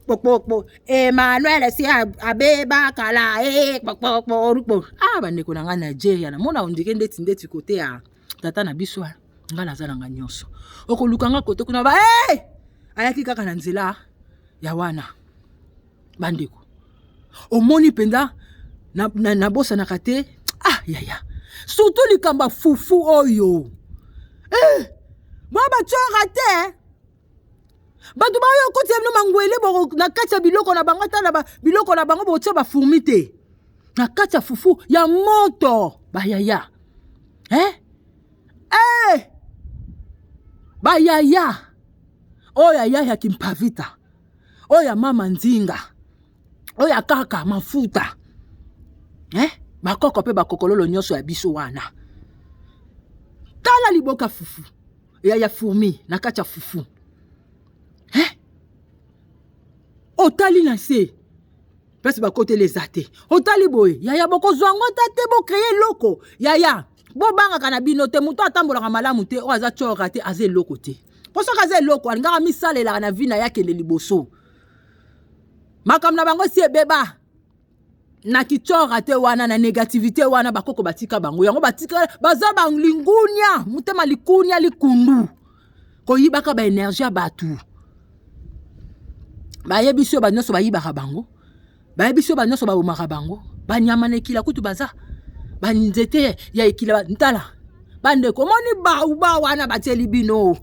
Speaker 1: kpokpokpo, Emmanuel si abebakala e kpokpokpo. Ah, bandeko na ngai, Nigeria namona ondike ndeti ndeti kote ya tata na biso. Ngai naza na ngai nyonso, okoluka nga kote kuna ba hey! Ayaki kaka na nzela ya wana. Bandeko, omoni mpenza nabosanaka te. Ah yaya, surtout likambo ya fufu oyo, eh, mwa batiora te. Bato baoyo okotisa bino mangwele na kati ya biloko na bango, ata na biloko na bango botia bafourmi te na kati ya fufu ya moto. Bayaya, eh? Eh! Bayaya oyo aya ya Kimpavita, oyo ya mama Nzinga, oyo ya kaka mafuta, eh? Bakoko mpe bakokololo nyonso ya biso wana, tala liboka fufu ya fourmi na kati ya fufu, eh? Otali na se, place bakoteli eza te. Otali boye, yaya, bokozwa yango ata te. Bocréer eloko, yaya, bobangaka na bino te. Moto atambolaka malamu te, oyo aza tioka te, aza eloko te. Mpo soki aza eloko, alingaka misalelaka na vie na ye, akende liboso. Makambo na bango esi ebeba na kitiora te wana, na négativité wana. Bakoko batika bango yango, batika baza balingunia, motema likunia, likundu, koyibaka baénergie ya bato. Bayebi so banyonso bayibaka bango, bayebi so banyonso babomaka bango. Banyama na ekila kutu baza banzete ya ekila. Ntala, bandeko, omoni bauba wana batieli bino,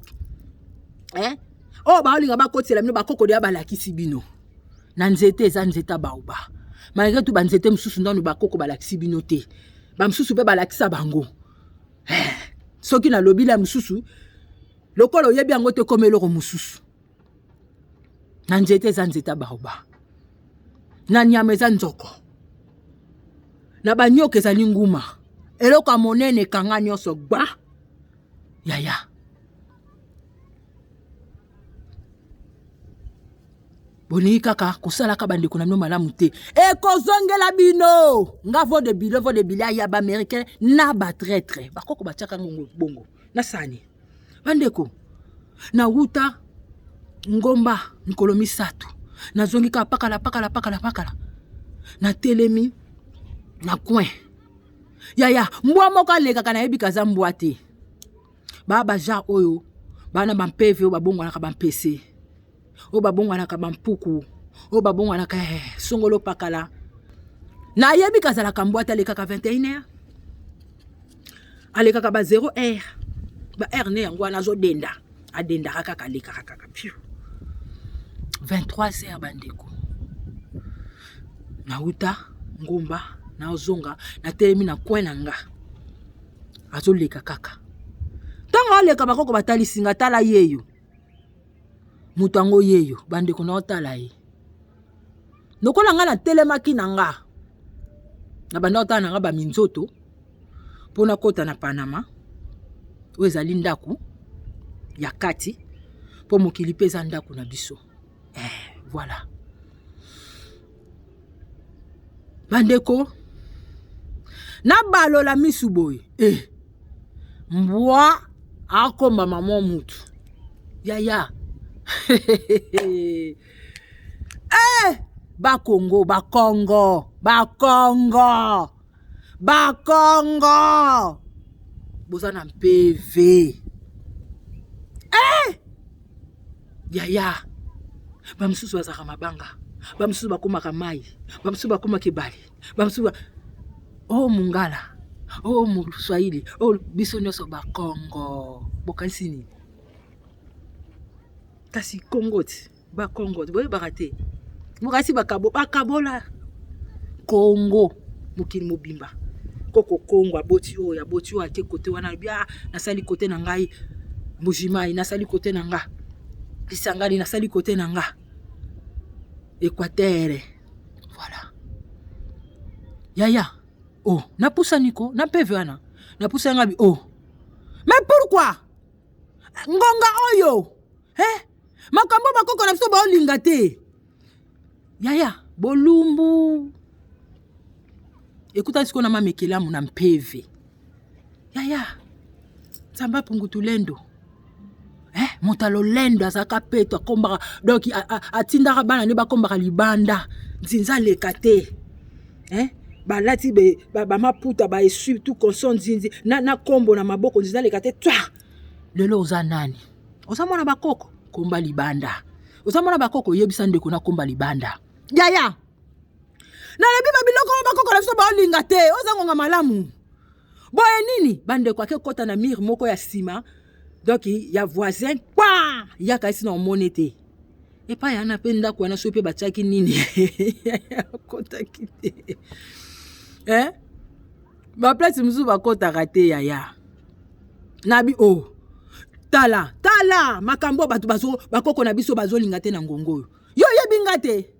Speaker 1: eh? Oyo baolinga bakotisela bino, bakoko deya balakisi bino na nzete, eza nzete ya baoba. Malgré tout, banzete mosusu ndano bakoko balakisi bino te, bamosusu mpe balakisa bango, eh. Soki nalobi la mosusu, lokola oyebi yango te, koma eloko mosusu. Na nzete eza nzete ya baoba, na nyama eza nzoko, na banyoka ezali nguma. Eloko ya monene ekanga nyonso gba. Yaya. Bolingi kaka kosalaka bandeko na bino malamu te, ekozongela bino. Nga vo de bilo vo de bilia ya baaméricain na batraitre bakoko batiaka ngongo bongo na sani. Bandeko, nawuta ngomba mikolo misato, nazongi kaka pakala pakala pakala pakala, natelemi na coin. Yaya, mbwa moko alekaka, nayebi kaza mbwa te. Ba bajar oyo bana bampeve oyo babongwanaka bampese, oyo babongwanaka bampuku, oyo babongwanaka songolo pakala. Nayebi kazalaka mbwa te, alekaka 21 heures, alekaka ba 0 heure, ba heure ne yango wana azodenda, adendaka kaka, alekaka kaka piu 23 heures. Bandeko, nauta ngomba, nazonga, natelemi na coin na nga, azoleka kaka. Ntango aleka, bakoko batalisi nga, tala yeyo moto yango yeyo. Bandeko, na otala ye lokola nga natelemaki na nga na banda otala na nga baminzoto mpo nakɔta na Panama oyo ezali ndako ya kati, mpo mokili mpe eza ndako na biso. Voilà, bandeko, nabalola misu boye, mbwa akoma mama mutu. Yaya, bakongo, bakongo, bakongo, bakongo, boza na mpeve. Yaya, bamosusu bazalaka mabanga, bamosusu bakomaka mai, bamosusu bakomaka ebale, bamosusu ba... o mongala, o moswahili, o biso nyonso bakongo. Bokanisi nini? Kasi Kongo ti bakongo ti boyebaka te. Bokasi bakabola Kongo, mokili mobimba. Koko Kongo aboti oyo, aboti oyo, ake kote wana, alobi: "Ah, nasali kote na ngai Mbujimai, nasali kote na nga Kisangani, nasali kote na nga Équateur." Voilà, yaya. Oh, napusani ko na mpeve wana, napusani nga bi: "Oh, mais pourquoi ngonga oyo, eh? Makambo bakoko na biso baolinga te." Yaya, bolumbu ekutani sikoyo na mamekelamu na mpeve. Yaya, Nzambe apungutulendo, moto alolendo azalaka peto, akombaka, donc atindaka bana nde bakombaka libanda, nzinza aleka te, eh? Balati bamaputa, ba baessuie tout consort, nzinzi na kombo na maboko, nzinza aleka te. Twa lelo oza nani? Oza mwana bakoko, komba libanda. Oza mwana bakoko, oyebisa ndeko na komba libanda. Yaya, nalobi babiloko oyo bakoko na biso baolinga te. Oza ngonga malamu boye nini? Bandeko, ake kota na mur moko ya nsima, donc ya voisin kwa yaka esi na omoni te epai wana mpe ndako wana soki mpe batiaki nini, akotaki te, eh? Baplace mosusu bakotaka te. Yaya, nabi o oh, tala tala makambo bato bazo bakoko na biso bazolinga te na ngongo oyo. Yo oyebi nga te,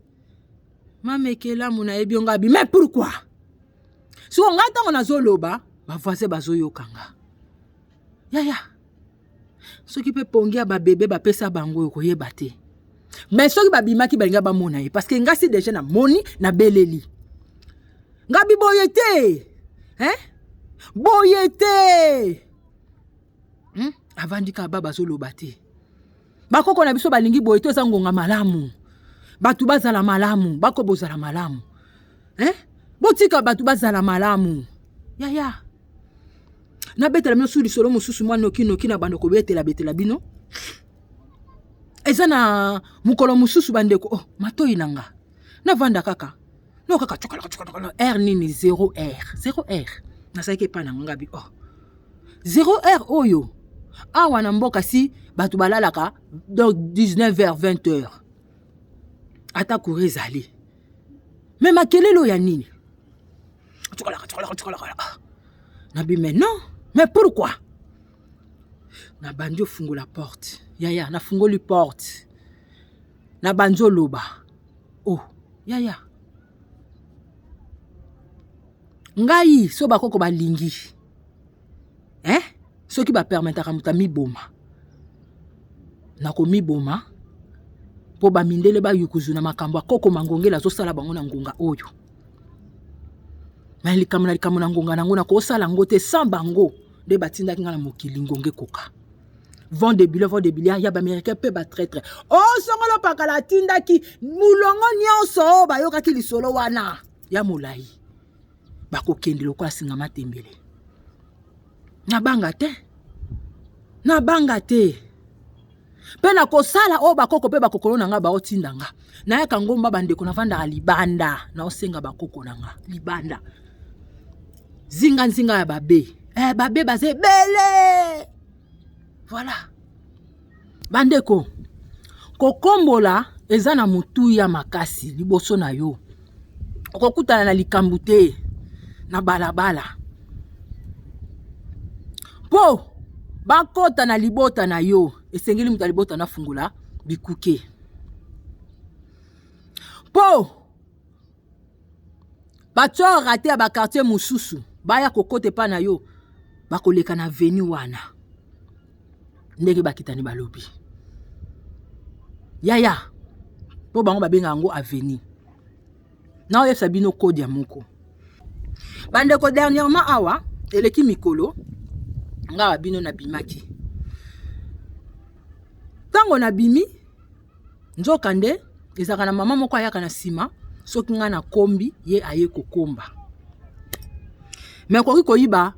Speaker 1: mamekelamu, nayebi yo. Ngabi: "Mais pourquoi?" Siko ngai ntango nazoloba, bavoisin bazoyoka nga. Yaya, soki mpe pongi ya babebe bapesa bango oyo koyeba te, mais soki babimaki, balinga bamona ye, parce que nga si déjà namoni, nabeleli ngabi boye te, hein? Boye te, Avandi kaka, ba bazoloba te. Bakoko na biso balingi boye te. Eza ngonga malamu, bato bazala malamu, bako bozala malamu, hein? Botika bato bazala malamu. Yaya, nabetela bino su lisolo mosusu mwa nokinoki na bando kobetela betela bino. Eza na mokolo mosusu, bandeko, oh, matoi na nga, navanda kaka no kaka cokalaka cokalaka, heure nini? 0 heure, 0 heure. Nazalaki epai na nga, bi: "Oh, 0 heure oyo awa na mboka si bato balalaka, donc 19 heures, 20 heures, ata courant ezali, mais makelele oyo ya nini?" Cokalaka cokalaka cokalaka. Nabi: "Mais non, mais pourquoi?" Nabandi ofungola porte. Yaya, nafungoli porte, nabandi oloba: "Oh, yaya." Ngai so bakoko balingi eh? Soki bapermetaka moto amiboma, nakomiboma mpo bamindele bayukuzu na makambo ya koko mangongela azosala bango na ngonga oyo. Me likambo na likambo na ngonga nango, nakosala yango te sans bango. Nde batindaki ngai na mokili ngonga ekoka. Vent de bilan, vent de bilan ya baaméricain mpe batraitre. O oh, songolo pakala atindaki molongo nyonso oyo bayokaki lisolo wana ya molai, bakokende lokola singa matembele. Nabanga te, nabanga te, mpe nakosala oyo bakoko mpe bakokolo na nga baotinda nga. Nayaka ngomba, bandeko, navandaka libanda, naosenga bakoko na nga libanda, zinga nzinga ya babe babe baza ebele. Voilà, bandeko, kokombola eza na motuya makasi liboso na yo. Okokutana na likambo te na balabala mpo bakota na libota na yo. Esengeli moto ya libota nafungola bikuke mpo bato te ya baquartier mosusu baya kokota epai na yo. Bakoleka na avenue wana ndenge bakitani balobi yaya, mpo bango babenga yango avenue. Naoyebisa bino code ya moko, bandeko. Dernièrement awa, eleki mikolo, nga bino nabimaki. Ntango nabimi, nzoka nde ezalaka na mama moko ayaka na nsima. Soki ngai nakombi, ye aye kokomba. Me akoki koyiba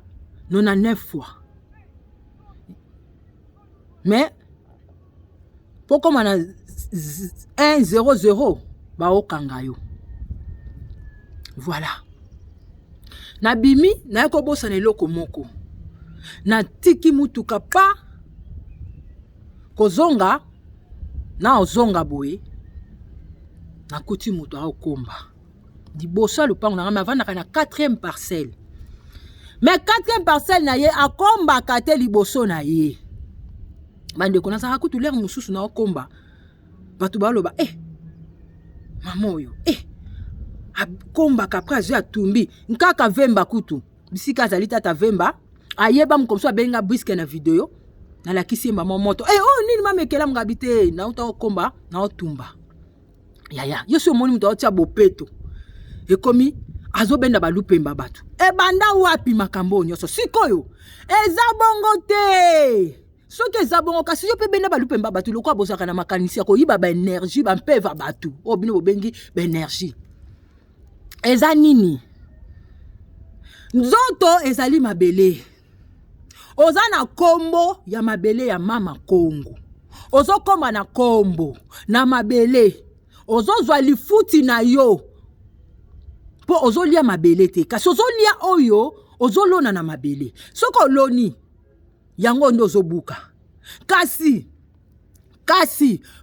Speaker 1: 99 fois, mais mpo koma na 1 0 0, baokanga yo. Voilà, nabimi, naye kobosana eloko moko, natiki mutuka pa kozonga. Na ozonga boye, nakuti moto aokomba liboso ya lopango na ngai. Me avandaka na 4e parcelle, mais 4e parcelle na ye akombaka te liboso na ye. Bandeko, nazalaka kutu lere mosusu na okomba, bato baloba: "Eh, mama oyo eh, akombaka." Après azwi, atumbi nkaka vemba kutu bisika azali. Tata vemba ayeba mokomso, abenga briske na video, nalakisi ye mama moto. Eh, oyo nini mama ekelamu? Ngabi te, nauta okomba, naotumba. Yaya, yo si omoni moto aotia bopeto, ekomi azobenda balupemba bato. Ebanda wapi makambo oyo nyonso? Sikoyo eza bongo te. Soki eza bongo, kasi yo mpe benda balupemba bato. Lokola bozalaka na makanisi ya koyiba baénergie, bampeva bato oyo bino bobengi baénergie, eza nini? Nzoto ezali mabele. Oza na nkombo ya mabele ya mama Kongo, ozokóma na nkombo na mabele, ozozwa lifuti na yo mpo ozolia mabele te, kasi ozolia oyo ozolona na mabele. Soki oloni yango nde ozobuka. Kasi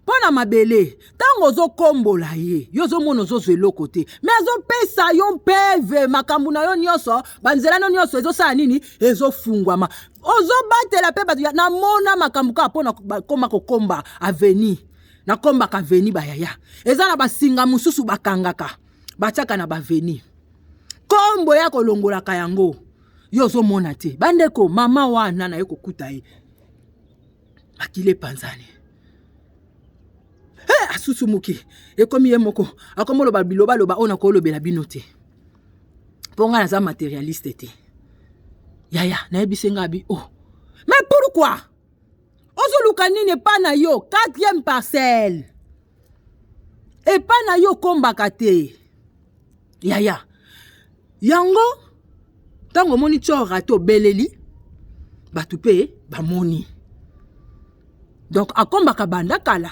Speaker 1: mpo na mabele, ntango ozokombola ye, yo ozomona ozozwa eloko te, me azopesa yo mpeve. Makambo na yo nyonso, banzela no nyonso ezosala nini? Ezofungwama. Ozobatela mpe bato. Namona makambo kaka mpo na koma kokomba avenue. Nakombaka avenue, bayaya, eza na basinga mosusu bakangaka, batiaka na baavenue, kombo ya kolongolaka yango, yo ozomona te. Bandeko, mama wana naye kokuta ye, makili epanzani. Hey, asusumuki, ekomi ye moko akomi oloba bilobaloba oyo nakolobela bino te, mpo ngai naza matérialiste te. Yaya, nayebisi ngai abi: "Oh, mais pourquoi ozoluka nini epa na yo quatrième parcelle? Epa na yo okombaka te." Yaya, yango ntango omoni tio rate, obeleli bato mpe bamoni. Donc akombaka banda kala.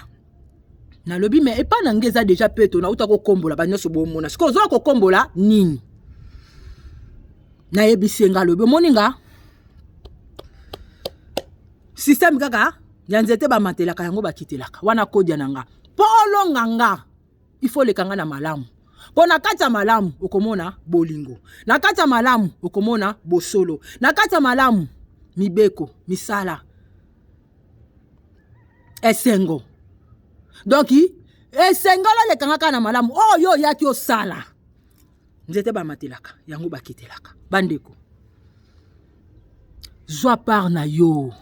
Speaker 1: Nalobi: "Me epa na ngai eza déjà peto, nauta kokombola, banyonso bomona. Sikoyo ozoya kokombola nini?" Nayebisi ye nga, alobi: "Omoni nga, système kaka ya nzete bamatelaka yango, bakitelaka wana. Kodia na nga mpo olonga nga, il faut oleka nga na malamu, mpo na kati ya malamu okomona bolingo, na kati ya malamu okomona bosolo, na kati ya malamu mibeko, misala, esengo. Donc esengeli olekanga kaka na malamu oyo oyaki osala." Nzete bamatelaka yango bakitelaka. Bandeko, zwa part na yo.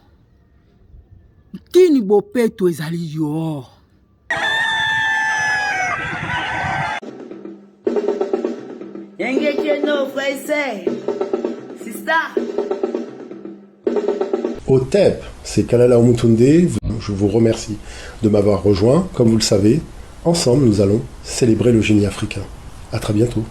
Speaker 1: Kini bopeto ezali yo.
Speaker 2: Otep, c'est Kalala Omutunde. Je vous remercie de m'avoir rejoint. Comme vous le savez, ensemble, nous allons célébrer le génie africain. À très bientôt.